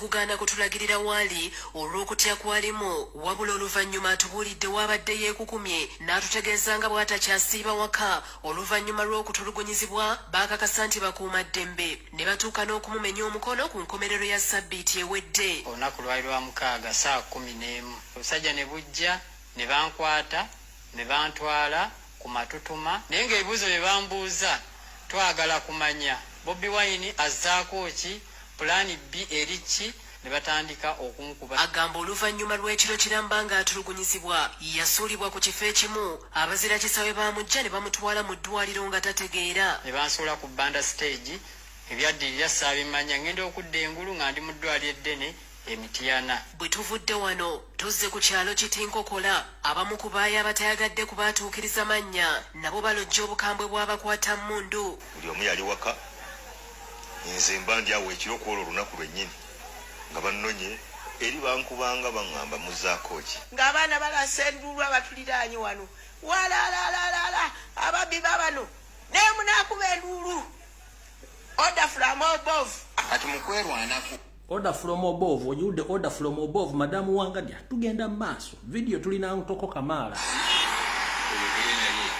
Kugaana kutulagirira waali olw'okutya kwalimu, wabula oluvannyuma atubuulidde waabadde yeekukumye n'atutegeeza nga bw'atakyasiiba waka oluvannyuma lw'okutulugunyizibwa baakakasa nti bakuuma ddembe ne batuuka n'okumumenya omukono ku nkomerero ya sabbiiti ewedde. Olunaku lwali lwa 6 saa 11 obusajja ne bujja ne bankwata ne bantwala ku matutuma, naye ng'ebibuuzo bye bambuuza twagala kumanya Bobi Wine azzaako ki, pulaani B eri ki, ne batandika okunkuba. Agamba oluvannyuma lw'ekiro kiramba ng'atulugunyizibwa yasuulibwa ku kifo ekimu, abazira kisawe baamujja ne bamutwala mu ddwaliro nga tategeera. Ne bansuula ku banda stage, ebyaddirira saabimanya, ngenda okudda engulu nga ndi mu ddwaliro eddene emitiana. Bwe tuvudde wano tuzze ku kyalo Kitinkokola, abamu ku baayo abatayagadde kubaatuukiriza mannya nabo balojja obukambwe bw'abakwata mmundu. Buli omu yali waka, nze mba ndi awo ekiro kwolwo olunaku lwennyini nga bannonye eri bankubanga baŋŋamba muzzaako ki, ng'abaana balasa enduulu abatuliraanye wano walalalalala ababbi babano naye munaakuba enduulu order from above. Kati mukwerwanako order from above, ojiwudde order from above. Madamu Wangadya, tugenda mu maaso, vidiyo tulina ntoko kamaala.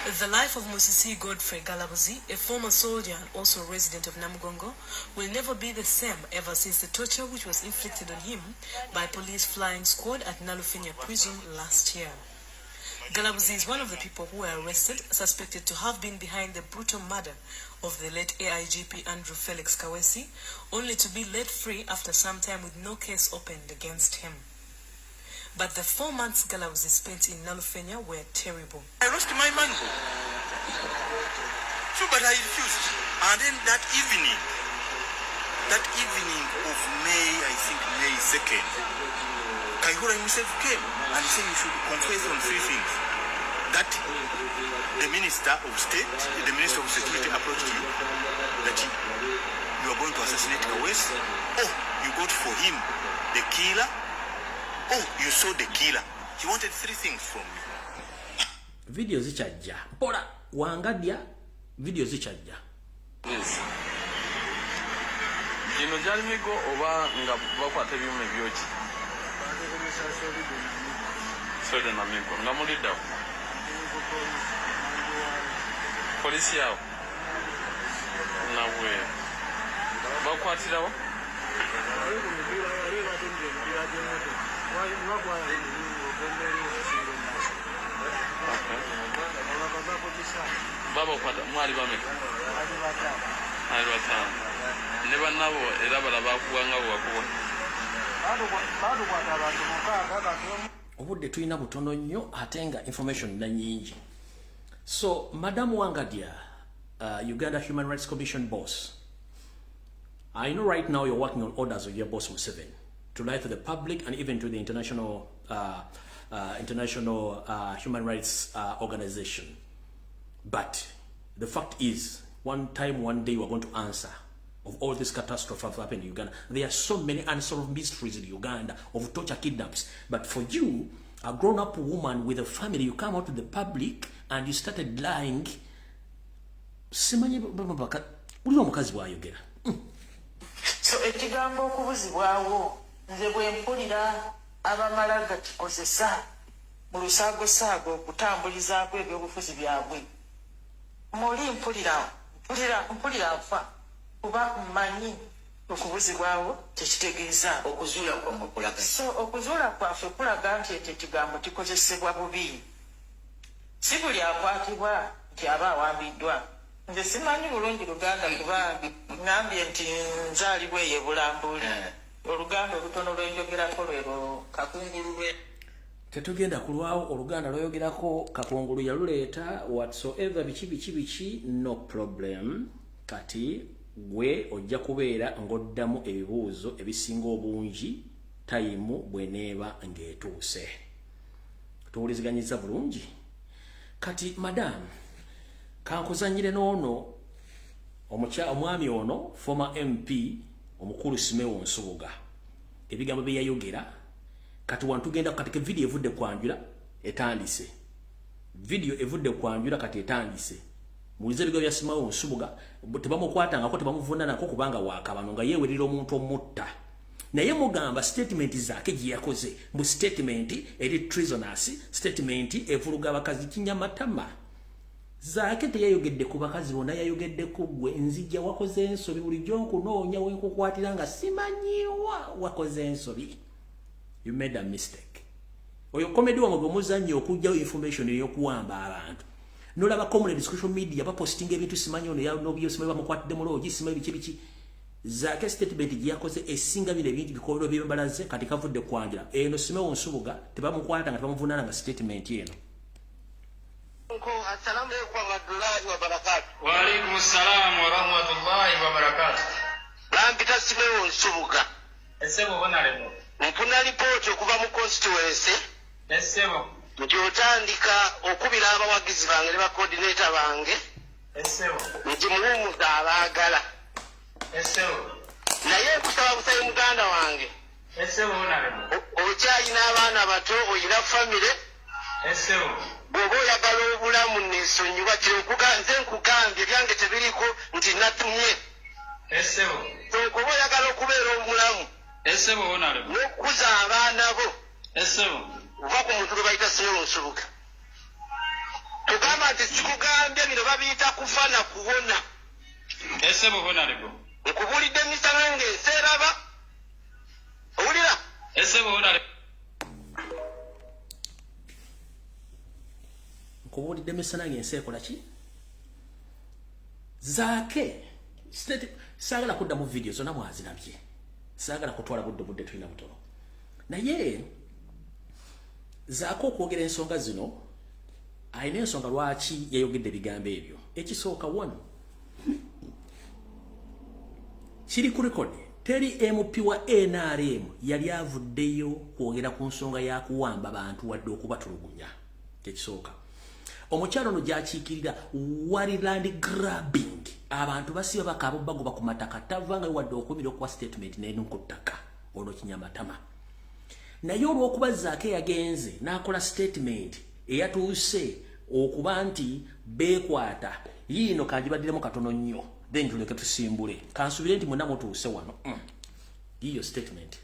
The life of Musisi Godfrey Galabuzi, a former soldier and also resident of Namugongo, will never be the same ever since the torture which was inflicted on him by police flying squad at Nalufenya prison last year. Galabuzi is one of the people who were arrested, suspected to have been behind the brutal murder of the late AIGP Andrew Felix Kawesi, only to be let free after some time with no case opened against him. But the 4 months Galabuzi spent in Nalufenya were terrible. I lost my manhood. So, but I refused. And then that evening of May, I think May 2nd, Kaihura himself came and he said you should confess on three things. That the Minister of State, the Minister of Security approached you, that you are going to assassinate Kawesi. Oh, you got for him the killer. Oh, you saw the killer. He wanted three things from me. Video zikyajja mpola, Wangadya, video zikyajja. Yes. Gino gyali migo oba nga bakwata ebyuma ebyoki soda na migo nga muliddawo polisi yawo nabweru bakwatirawo. Babakwata mwali bameka? Ali bataano ne bannabo era bala bakubwa nga bwe bakubwa. Obudde tulina butono nnyo ate nga information na nnyingi. So Madam Wangadya, Uganda Human Rights Commission boss, I know right now you're working on orders of your boss Museveni to lie to the public and even to the international human rights organization. But the fact is, one time, one day, you are going to answer of all this catastrophe that happened in Uganda. There are so many unsolved mysteries in Uganda of torture, kidnaps. But for you, a grown-up woman with a family, you come out to the public and you started lying. Simanyi wulira omukazi bw'ayogera. So ekigambo okubuzibwawo, nze bwe mpulira abamala gakikozesa mu lusaagosaago okutambulizaako ebyobufuzi byabwe, muli mpulira mpulira mpulira nfa, kuba mmanyi okubuzibwawo kyekitegeeza. Okuzuula kwammwe kulaga? So okuzuula kwaffe kulaga nti ekyo ekigambo kikozesebwa bubi. Si buli akwatibwa nti aba awambiddwa. Nze simanyi bulungi Luganda kuba ŋŋambye nti nzaalibwa eyo ebulambuli. Oluganda olutono lwenjogerako lwero kakungulu lwe Tetugenda kulwawo. Oluganda lwayogerako kakungulu yaluleeta whatsoever, biki biki biki, no problem. Kati gwe ojja kubeera ng'oddamu ebibuuzo ebisinga obungi time bweneeba ng'etuuse. Tuwuliziganyiza bulungi. Kati madam, kankuzanyire n'ono omwami ono, former MP omukulu Simeo Nsubuga, ebigambo bye yayogera. Kati wano tugenda kati video evudde kwanjula etandise, video evudde kwanjula kati etandise. Mulize ebigambo bya Simeo Nsubuga. Tebamukwatangako, tebamuvunanako kubanga wakabano nga yeewerera omuntu omutta, naye mugamba statement zaake gye yakoze mu statement eri treasonous statement, evuluga abakazi kinyamatama. Zaake teyayogedde ku bakazi bonna, yayogedde ku ggwe. Nzijja wakoze ensobi, bulijjo nkunoonya wenkukwatira nga simanyiwa. Wakoze ensobi, you made a mistake. Oyo comedy wamwe gwe muzannyo okugjawo information ey'okuwamba abantu. Nolaba comrade social media bapostinga ebintu, simanyi ono nobyo, simanyi bamukwatidde mu lodge, simanyi biki biki. Zaake statement gye yakoze esinga bino ebintu bikolero byembalaze. Kati kavudde kwanjula eno. Simewo Nsubuga tebamukwata nga tebamuvunaana nga statement eno. Assalamu alaikum warahmatullahi wabarakatuh. Waalaikum salam warahmatullahi wabarakatuh. Bampita Simewo Nsubuga. Essebo bonalemo. Nfuna lipooti okuva mu constituency Essebo. nti otandika okubira abawagizi bange ne bacoordinator bange Essebo. nti muwumuza abaagala. Essebo. Naye nkusaba busayi, muganda wange. Essebo bonalemo. Okyalina abaana bato, oyina famire. Essebo. Bw'oba oyagala obulamu nesonyiwa kiro, nze nkugambye ebyange tebiriko nti natumye. Essebo. Oba oyagala okubeera omulamu Essebo bonalemo. n'okukuza abaana bo, Essebo. va ku muntu gwe bayita Simewo Nsubuga. Tugamba nti sikugambye, bino babiyita kufa na kuwona. Esebo honorable. Nkubuulidde emisana ng'ensi eraba. Owulira? Esebo honorable. Nkubuulidde emisana ng'ensi ekola ki? Zaake saagala kuddamu vidiyo zonna mwazirabye, saagala kutwala budde tulina butono, naye Zaake okwogera ensonga zino alina ensonga lwaki yayogedde ebigambo ebyo. Ekisooka, one, kiri ku record, teri MP wa NRM yali avuddeyo kwogera ku nsonga ya kuwamba bantu wadde okubatulugunya. Ekisooka, omukyalo ono gy'akiikirira wali land grabbing, abantu basiba bakaaba bagoba ku mataka, tavangayo wadde okumira okuwa statement n'enu ku ttaka ono kinyamatama. Naye olw'okuba Zaake yagenze n'akola statement eyatuuse okuba nti beekwata yiino, kanjibaddiremu katono nnyo, then tuleke tusimbule. Kansubire nti mwenna mutuuse wano. Yiyo statement.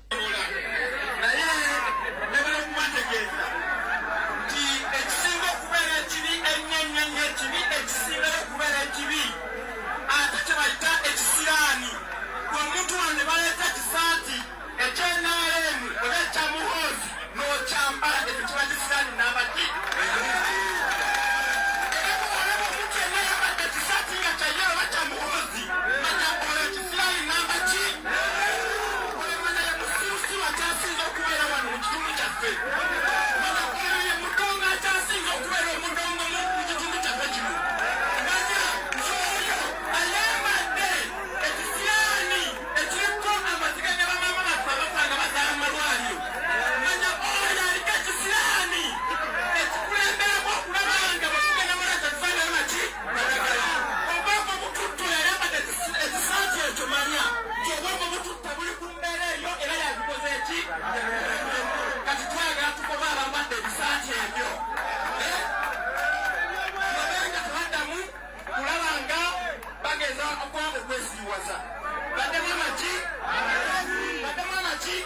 Naye njagala okubategeeza nti ekisinga okubeera ekibi ennyo ennyo ennyo, ekibi ekisingayo okubeera ekibi ate kye bayita ekisiraani, omuntu wano ne baleeta kisaati eky'e NRM oba ekya Muhoozi n'okyambala, ekyo kiba kisiraani namba ki. Era bw'olaba omuntu yenna ayambadde ekisaati nga kya yellow oba kya Muhoozi, manya oyo kisiraani namba ki. Oyo manya ye musirusiru akyasinza okubeera wano mu kitundu kyaffe. Manya oyo ye mudongo akyasinza okubeera omudongo mu kitundu kyaffe kino. Manya oyo ayambadde ekisiraani ekiriko amaziga ga bamaama baffe abafa nga bazaala mu malwaliro. Manya oyo aliko ekisiraani ekikulemberako okulaba nga bwe tugenda mu maaso tufaanana maki madagala. Obwongo bututto yayambadde ekisaati ekyo, manya nti obwongo bututta buli ku mbeera eyo era yabikoze eki. Kati twagala tukoba abambadde ebisaati ebyo babenga tebaddamu kulaba nga bageza okwesiiwaza. Baddemu amaki, baddemu amaki.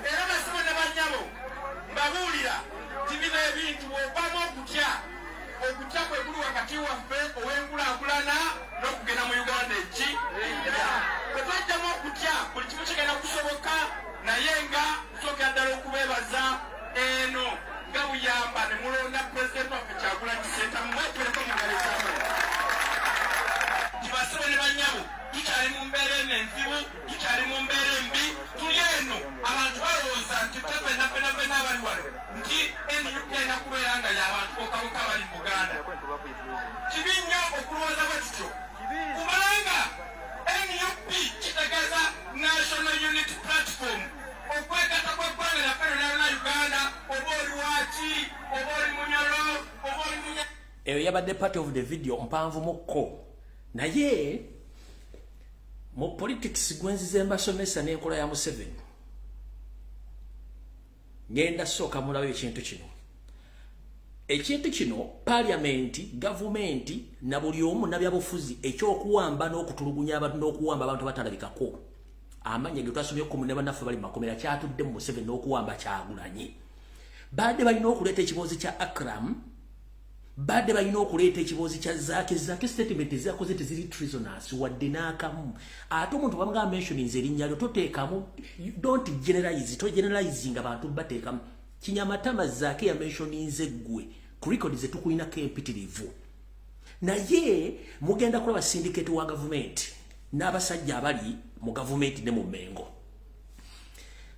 Era basibo ne bannyabo, mbabuulira nti bino ebintu bw'ovaamu okutya, okutya kwe kuli wakati waffe ow'enkulaakulana n'okugenda mu Uganda eki. Bwe twajjamu okutya, buli kimu kigenda kusoboka. Naye nga nsookera ddala okubeebaza eno nga buyamba ne mulonda pulezidenti waffe Kyagulanyi Ssentamu. Mwekubireko mu ngalo ez'amaanyi. Tibasibo ne bannyabo, tukyali mu mbeera eno enzibu, tukyali mu mbeera embi, tuli eno abantu balowooza nti ffe ffenna ffenna ffenna abali wano nti NUP erina kubeera nga y'abantu bokka bokka abali mu Buganda. Kibi nnyo okulowooza bwe tutyo, kubanga NUP kitegeeza National Unity Platform, okwegatta kw'eggwanga lyaffe lyonna lyonna Uganda, oba oli waki, oba oli Munyoro, oba oli Munya. Eyo yabadde part of the video mpanvu mukko, naye mu politics gwenzize mbasomesa n'enkola ya Museveni. Ngenda sooka mulabe ekintu kino. Ekintu kino parliament, gavumenti na buli omu nabyabufuzi ekyokuwamba n'okutulugunya abantu n'okuwamba abantu abatalabikako amanya ge twasomye ku ne bannaffe bali mu makomera kyatudde mu Museveni n'okuwamba Kyagulanyi. Badde balina okuleeta ekiboozi kya Akram, badde balina okuleeta ekiboozi kya Zaake. Zaake statement ezakoze teziri treasonous wadde n'akamu. Ate omuntu bamugamba mentionings erinnya lyo, toteekamu, don't generalize, to generalizing abantu bateekamu kinyamatama. Zaake ya mentioninze ggwe ku record zetukulinako empitirivu, naye mugenda kulaba syndicate wa gavumenti n'abasajja abali mu gavumenti ne mu Mengo.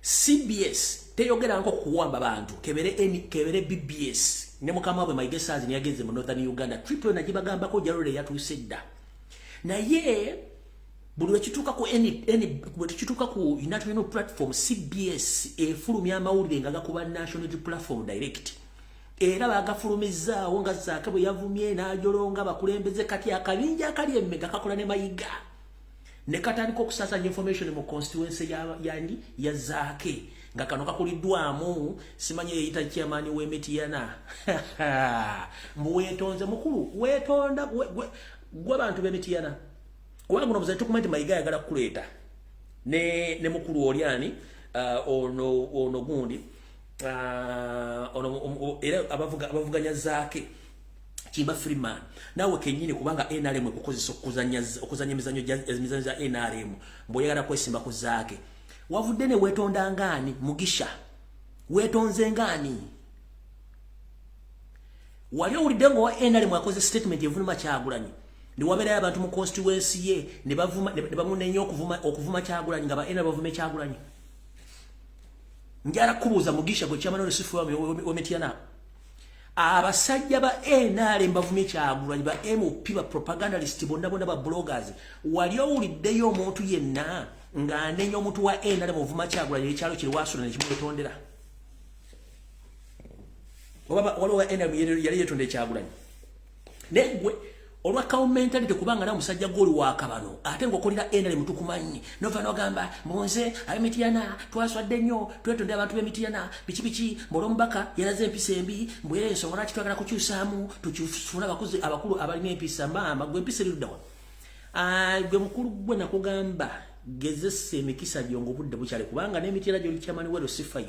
CBS teyogeranko kuwamba bantu, kebere N, kebere BBS ne mukama bwe Mayiga Saazi yagenze mu Northern Uganda triple nagibagambako jalole yatuuse dda. Naye buli lwekituuka ku N, bwe tukituuka ku United Platform, CBS efulumya amawulire nga gakuba National Platform direct, era bagafulumizaawo nga Zaake bwe yavumye n'ajolonga bakulembeze. Kati akabinja akali emmega kakola ne Mayiga ne katandika okusaasaanya information mu constituency yani ya Zaake, nga kano kakuliddwamu simanyi eyita chairman w'emitiyana mbu weetonze mukulu, weetonda gwe bantu b'emitiyana, kubanga guno buzayi tukumanya nti Mayiga ayagala kukuleeta ne mukulu oli ani, ono gundi, ono era abavuganya Zaake. Kimba Freeman naawe kennyini, kubanga NRM ekukozesa okuzanya emizannyo za NRM, mbw'oyagala kwesimba ku Zaake. Wavudde ne weetonda ngaani? Mugisha, weetonze ngaani? Wali owulidde nga owa NRM akoze statement evunuma Kyagulanyi, ne wabeerayo abantu mu constituency ye ne bavuma, ne bamunenya okuvuma Kyagulanyi, nga ba NRM bavume Kyagulanyi? Njala kubuuza, Mugisha, gwe chairman w'olusifu w'Emityana, abasajja ba NRM bavumye Kyagulanyi, ba MP, ba propagandalist bonna bonna, ba bloggers. Wali owuliddeyo omuntu yenna ng'anenya omuntu wa NRM ovuma Kyagulanyi, ekyalo kiri wasula nekimwetondera? Oba waliwo wa NRM yali yetonda Ekyagulanyi? Naye gwe olwa cow mentality, kubanga nawe musajja gwoli wakabano ate ng'okolera NRM, tukumanyi, nova nogamba munze ab'Emityana twaswadde nnyo, twetondera abantu b'Emityana, biki biki, mbwolwomubaka yalaze empisa embi, mbwera ensonga lwaki twagala kukyusaamu, tukifune abakozi abakulu abalina empisa. Maama gwe, empisa eriruddawa? Gwe mukulu, gwe nakugamba gezesa emikisa gyo ng'obudde bukyali, kubanga n'Emityana gyoli chairman wa LC5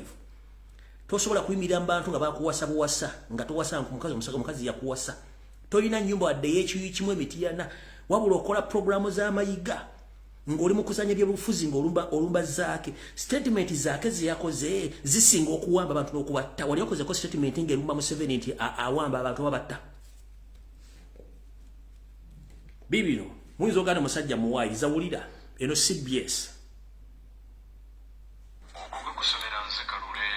tosobola kuyimirira mu bantu nga bakuwasa buwasa, nga towasa mukazi, omukazi yakuwasa, tolina nyumba wadde y'ekiyi kimu Emityana, wabula okola programu z'amayiga ng'oli mu kuzanya byobufuzi, ng'olumba olumba Zaake. Statement Zaake ze yakoze zisinga okuwamba abantu n'okubatta. Wali okozeko statement ng'erumba Museveni nti awamba abantu babatta? Bibino muyinza oganda musajja muwayiza. Wulira eno CBS. Okusomera nze Kalule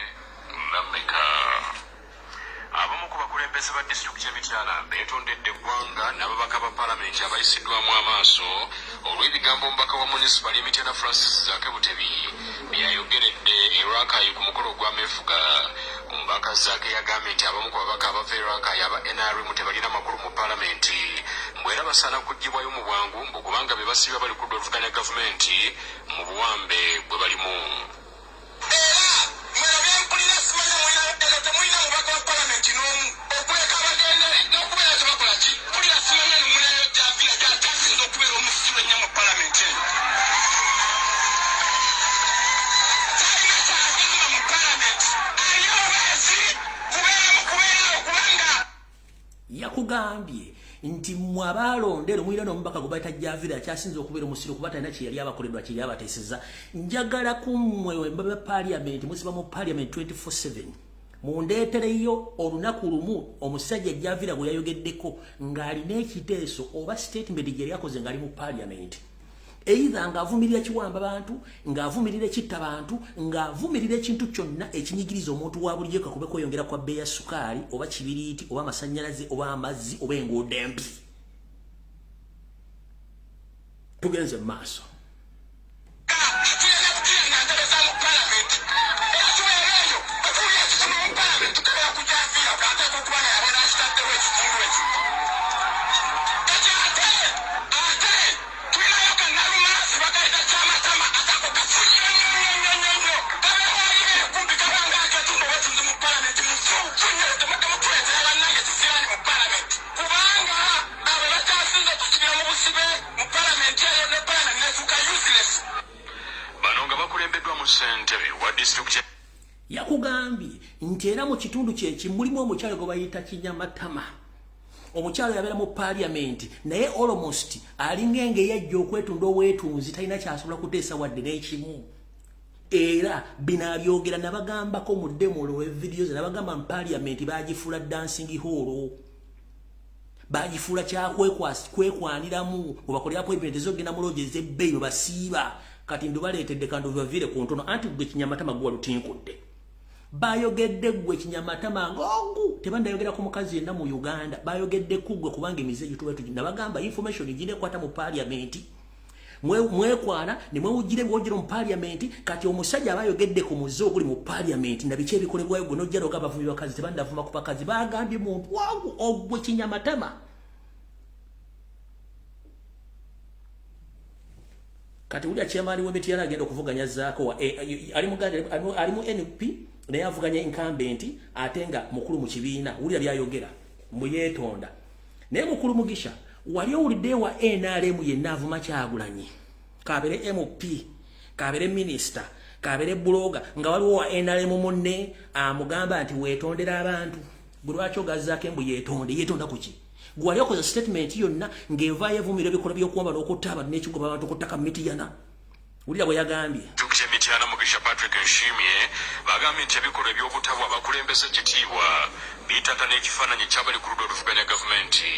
Nameka. Abamu ku bakulembeze ba disitulikiti y'Emityana beetondedde eggwanga n'ababaka ba paalamenti abayisiddwamu amaaso olw'ebigambo omubaka wa munisipaali y'Emityana Francis Zaake Butebi byayogeredde e Lwakayi ku mukolo ogw'ameefuga. Omubaka Zaake yagambye nti abamu ku babaka abava e Lwakayi aba NRM tebalina makulu mu paalamenti, mbwe era basaana kuggyibwayo mu bwangu, mbu kubanga be basiiba bali kudda oluvuganya gavumenti mu buwambe bwe balimu. Mwera byenkulira simanya mulina eno, temulina mubaka wa palamenti n'omu okuleka abagenda n'okubeera tebakola ki. Mpulira simanya nomunayo Javira gyakyasinza okubeera omusiru ennyo mu palamenti eyo. Talina kyagamba mu palamenti, alina obubeezi kubeeramu kubeerawo kubanga Yakugambye nti mmwe abaalonda ero mulina n'omubaka gwe bayita Javira akyasinza okubeera omusiru, kuba talina kye yali abakoleddwa, kye yali abateeseza. Njagala ku mmwe mbaba paaliyamenti, musiba mu paaliyamenti 24/7, mundeetereyo olunaku lumu omusajja Javira gwe yayogeddeko ng'alina ekiteeso oba statement gye yali akoze ng'ali mu paaliyamenti, either ng'avumirira kiwamba bantu, ng'avumirira ekitta bantu, ng'avumirira ekintu kyonna ekinyigiriza omuntu wa bulijjo, kakube kweyongera kwa bbeeyi ya sukaali oba kibiriiti oba amasannyalaze oba amazzi oba enguudo embi. Tugenze mu maaso. Atulina ntebe za mu palamenti era tubeera eyo bwetuwulira ekizibu mu palamenti tukebera ku Javira, ateeka okuba nga yabeera akitaddewo ekitundu ekyo. Kati ate tulinayo kannalumansi bagayita Kyamatama, atako kafunnyo nnyo nnyo nnyo nnyo nnyo, kabeera kumpi kabanga aketundu obwetunzi mu palamenti, mufuufu nnyo. Temutuleetera bannange kisiraani mu palamenti, kubanga abo bakyasinze okusibira mu busibe mu palamenti eyo, ne palamenti nefuuka useless. Bano nga bakulembeddwa mu ssentebe wa disitulikiti Yakugambye nti era mu kitundu kyeki mulimu omukyalo gwe bayita Kinyamatama. Omukyalo yabeera mu paaliyamenti, naye almost alinga engeri yajja okwetunda obwetunzi, talina kyasobola kuteesa wadde n'ekimu. Era bino abyogera nabagambako mu demo olwevidiyo ze nabagamba mu paaliyamenti bagifuula dancing hall, bagifuula kyakwekwaniramu, webakolera appointment ezogenda mu lodge ez'ebbeeyi, bwe basiiba. Kati ndubaleetedde kantu baviire ku ntono. Anti gwe Kinyamatama gwe walutinkudde, bayogedde gwe Kinyamatama ng'ogu tebandayogera ku mukazi yenna mu Uganda, bayogedde ku gwe, kubanga emize gituba nabagamba information ginekwata mu paaliyamenti, mwekwana ne mwewugira ebiwogero mu paaliyamenti. Kati omusajja aba ayogedde ku muze oguli mu paaliyamenti na biki ebikolebwayo, gwe nojja noga abavumi bakazi tebandavuma ku bakazi. Bagambye muntu wagu ogwe Kinyamatama. Kati wulira chairman w'Emityana agenda okuvuganya Zaako ali muganda, ali mu NP, naye avuganya incumbent ate nga mukulu mu kibiina. Wulira byayogera muyeetonda. Naye mukulu Mugisha, wali owulidde wa NRM yenna avuma Kyagulanyi, kabere MP, kabere minisita, kabere blogger, nga waliwo wa NRM munne amugamba nti weetondera abantu? Gwe lwaki ogazaako embu yeetonde? Yeetonda kuki? Gwali okoze statement yonna ng'evaayo evumira ebikolwa by'okuwamba n'okutta abantu n'ekigoba abantu ku ttaka Mityana. Wulira bwe yagambye. Disitulikiti y'e Mityana Mugisha Patrick Nshimye bagambye nti ebikolwa eby'obutabwa abakulembeze ekitiibwa bitatana ekifaananyi ekyabali ku ludda oluvuganya gavumenti.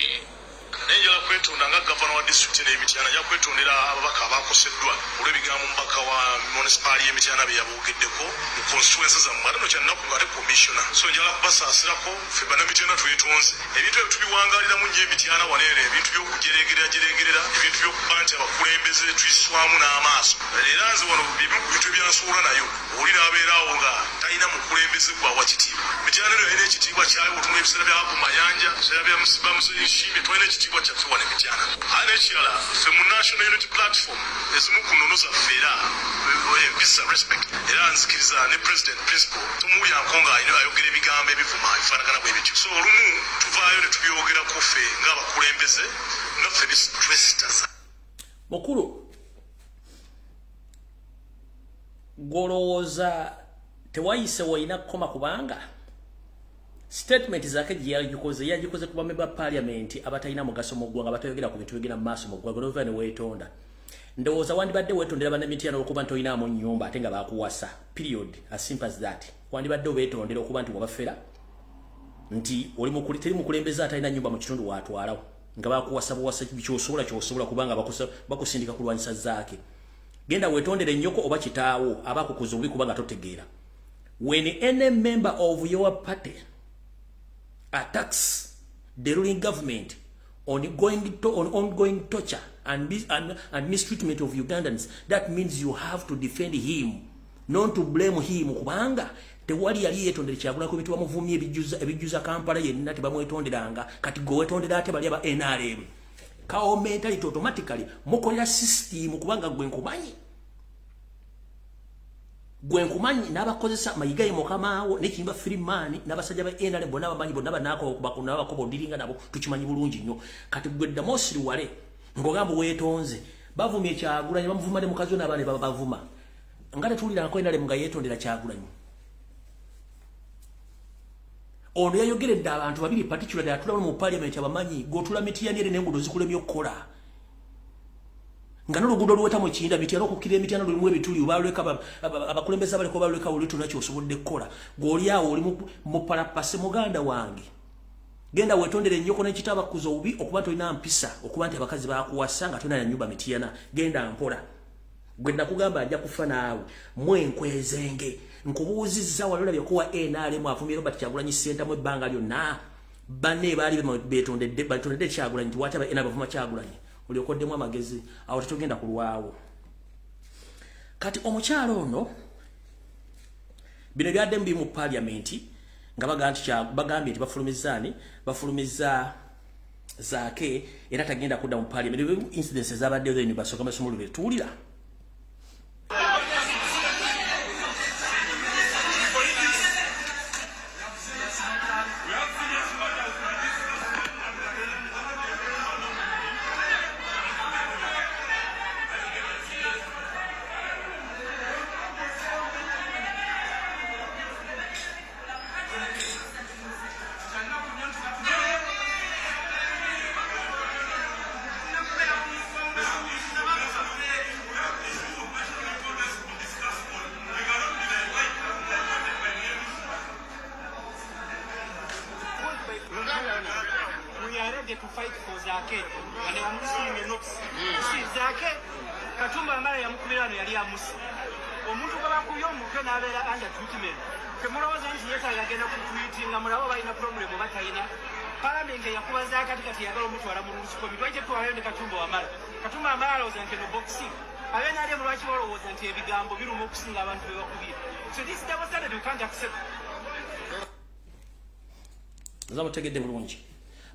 Naye njagala kwetonda nga gavana wa disitulikiti n'e Mityana, nja kwetondera ababaka abakoseddwa olw'ebigambo omubaka wa munisipaali y'e Mityana bye yaboogeddeko mu constituency zammwe. Ate no kyannaku ng'ate commissioner, so njagala kubasaasirako. Ffe bannamityana twetonze, ebintu ebyo tubiwangaaliramu nnyo e Mityana wano eno, ebintu by'okujereegererajereegerera, ebintu by'okuba nti abakulembeze tuyiswamu n'amaaso. Era nze wano bimu ku bintu ebyansuula nayo oli n'abeera awo nga talina mukulembeze gwawa kitiibwa. Mityana eno yalina ekitiibwa kyayo, otunula ebiseera bya Abu Mayanja, ebiseera bya Nshimye, twalina ekitiibwa kyaffe wano e Mityana. Ate n'ekirala, ffe mu National Unity Platform ezimu ku nnono zaffe era empisa, respect, era nzikiriza ne president principal tumuwulirako nga ayogera ebigambo ebivuma ebifaanagana bwe bityo. So olumu tuvaayo ne tubyogerako ffe ng'abakulembeze naffe twesitaza. Mukulu, gw'olowooza tewayise woyina kukoma, kubanga statement zake gye yagikoze ku bamemba parliament abatalina mugaso mu ggwanga, batayogera ku bintu bigenda mu maaso mu ggwanga, n'ova ne weetonda. Ndowooza wandibadde weetondera bannamityana olwokuba nti olinaamu nnyumba ate nga bakuwasa, period, as simple as that. Wandibadde obeetondera okuba nti wabafera nti oli teri mukulembeze atalina nnyumba mu kitundu waatwalawo, nga bakuwasa buwasa kyosobola kyosobola, kubanga bakusindika kulwanyisa zaake. Genda weetondere ennyoko oba kitaawo abakukuza obubi, kubanga totegeera. When any member of your party attacks the ruling government on ongoing torture and mistreatment of Ugandans, that means you have to defend him, not to blame him, kubanga tewali yali yeetondera Kyagulanyi ku bintu bamuvumye ebijjuza Kampala yenna, tebamwetonderanga. Kati gwe weetondera ate bali aba NRM cow mentality, automatically mukolera system, kubanga gwe nkumanyi, gwe nkumanyi n'abakozesa mayigayi mukamaawo nekiyimba Freeman n'abasajja ba NRM bonna bamanyi, bonna banaako odiringa nabo, tukimanyi bulungi nnyo. Kati gwe ddamu osiriwale ng'ogamba weetonze. Bavumye Kyagulanyi, bamuvuma ne mukazi we n'abaana babavuma, nga tetuwulirangako NRM nga yeetondera Kyagulanyi. Ono yayogeredde abantu babiri particularly atula mu parliament abamanyi. Gotula Mityana ere n'enguudo zikulemye okukola, nga n'oluguudo oluweta mu Kiyinda Mityana okukkira Emityana lulimu ebituli, balweka abakulembeze abaliko balweka olutona kyosobodde kukola. Gw'oli awo oli mupalapase. Muganda wange, genda wetondere ennyoko n'ekitabo bakuza obubi okuba nti olina mpisa, okuba nti abakazi bakuwasa nga tolina na nnyumba Mityana. Genda mpola. Gwe nakugamba ajja kufa naawe mwenkwezenge. Nkubuuzizza, wali olabye kuwa NRM avumye Robert Kyagulanyi Ssentamu ebbanga lyonna? Banne baali betondedde, batondedde Kyagulanyi nti waki aba NRM bavuma Kyagulanyi? Olyokoddemu amagezi awo, tetugenda kulwawo. Kati omukyalo ono, bino byaddemu biri mu parliament nga bagambye nti bafulumizza ani, bafulumizza Zaake era tagenda kudda mu parliament. Incidents ezabaddeyo then basooka basumulule tuwulira. We are ready to fight for Zake and I'm issuing a notice. See, Zake, Katumba Wamala yamukubira wano, yali amusi. Omuntu gwe bakubye omutwe n'abeera under treatment. Temulowooza nti yeetaaga agenda ku tweetinga mulabe oba alina problem oba talina. Palamenti eyakuba Zaake ati kati yagala omutwala mu Rules Committee. Lwaki tetwalayo ne Katumba Wamala? Katumba Wamala alowooza nti eno boxing. Abenaalemu lwaki balowooza nti ebigambo biruma okusinga abantu be bakubye? So this double standard we can't accept. Nza mutegedde bulungi.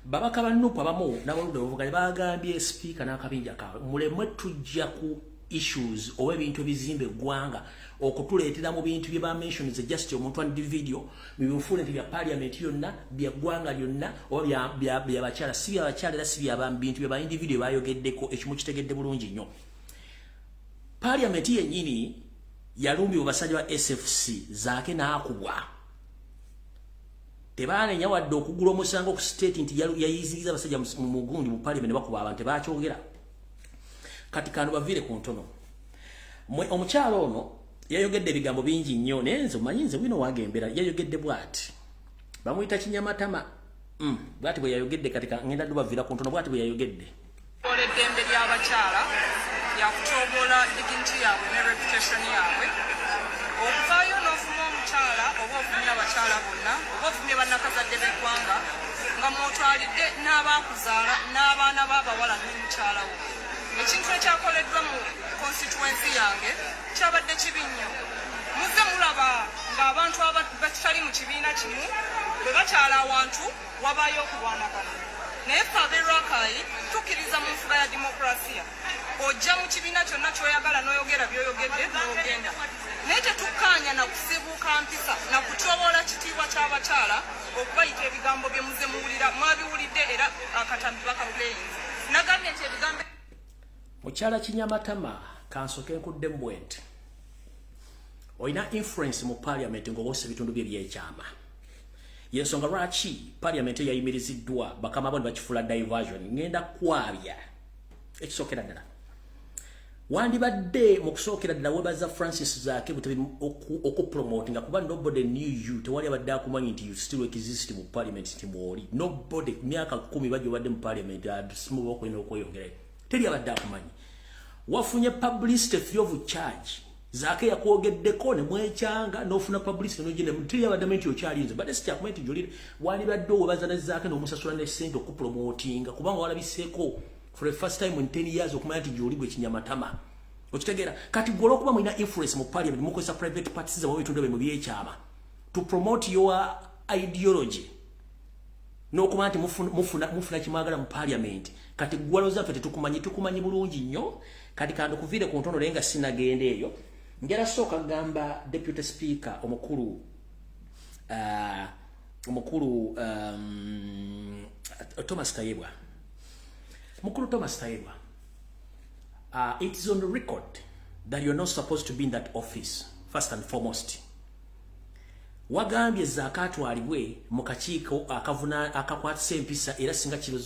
Babaka ba NUP abamu n'abaludde oluvuganya bagambye sipiika n'akabinja kaabwe, mulemwe tujja ku issues oba ebintu ebizimba eggwanga okutuleetera mu bintu bye bamentions just omuntu individual, bibufuule nti bya parliament yonna, bya ggwanga lyonna, oba bya bakyala. Si bya bakyala era si bya bintu bya ba individual bayogeddeko. Ekimu kitegedde bulungi nnyo. Parliament yennyini yalumbibwa basajja ba SFC, Zaake n'akubwa. Tebanenya wadde okugula omusango ku state nti yayiziyiza abasajja mu mugundi mu parliament ne bakuba abantu, tebakyogera. Kati kano baviire ku ntono. Mwe omukyalo ono yayogedde ebigambo bingi nnyo, naye nze omanyi nze bwino wange embeera. Yayogedde bw'ati, bamuyita Kinyamatama. Bw'ati bwe yayogedde. Kati ngenda dubaviira ku ntono. Bw'ati bwe yayogedde. Eddembe ly'abakyala lyakutyoboola dignity yaabwe ne reputation yaabwe. Okuvaayo n'ovuma omukyala oba ovumye abakyala bonna oba ovumye bannakazadde b'eggwanga, nga mwotwalidde n'abaakuzaala n'abaana b'abawala n'omukyala wo. Ekintu ekyakoleddwa mu constituency yange kyabadde kibi nnyo. Muzze mulaba ng'abantu batali mu kibiina kimu bwe bakyala awantu wabaayo okulwanagana, naye ffe ab'e Rakai tukkiriza mu nfuga ya demokrasiya. Ojja mu kibiina kyonna ky'oyagala n'oyogera by'oyogedde n'ogenda, naye tetukkaanya na kusibuuka mpisa na kutyoboola kitiibwa ky'abakyala, okubayita ebigambo bye muze muwulira. Mwabiwulidde era akatambi bakaplayinze. Nagambye nti ebigambo Mukyala Kinyamatama, kansoke nkuddemu bwe nti olina influence mu parliament ng'owosa ebitundu bye ebyekyama. Yensonga lwaki parliament yayimiriziddwa, bakama bo ne bakifuula diversion. Ngenda kwabya. Ekisookera ddala, wandibadde mu kusookera ddala webaza Francis Zaake Butebi okupromotinga, kuba nobody knew you. Tewali abadde akumanyi nti you still exist mu parliament, nti mwoli. Nobody. Myaka 10 bajja obadde mu parliament, simuba okulina okweyongerayo, teri abadde akumanyi. Wafunye publicity free of charge. Zaake yakwogeddeko ne mwekyanga n'ofuna publicity n'ogenda, teri abadde nti okyalinze. Badde sikyakumanya nti gyolire. Wandibadde owebaza ne Zaake n'omusasula ne ssente okupromotinga, kubanga walabiseeko for the first time in 10 years okumanya nti gyoli gwe Kinyamatama. Okitegeera? Kati gwe olwokuba mulina influence mu parliament, mukozesa private parties zammwe, ebitundu bye mu byekyama to promote your ideology n'okuba nti mufuna kimwagala mu parliament. Kati gwalooza ffe tetukumanyi? Tukumanyi bulungi nnyo. Kati kandi okuviire ku ntono, naye nga sinagenda eyo, njala sooka gamba deputy speaker omukulu Thomas Tayebwa. Mukulu Thomas Tayebwa, it is on the record that you're not supposed to be in that office. First and foremost, wagambye Zaake atwalibwe mu kakiiko akakwatisa empisa, era singa kirozwa.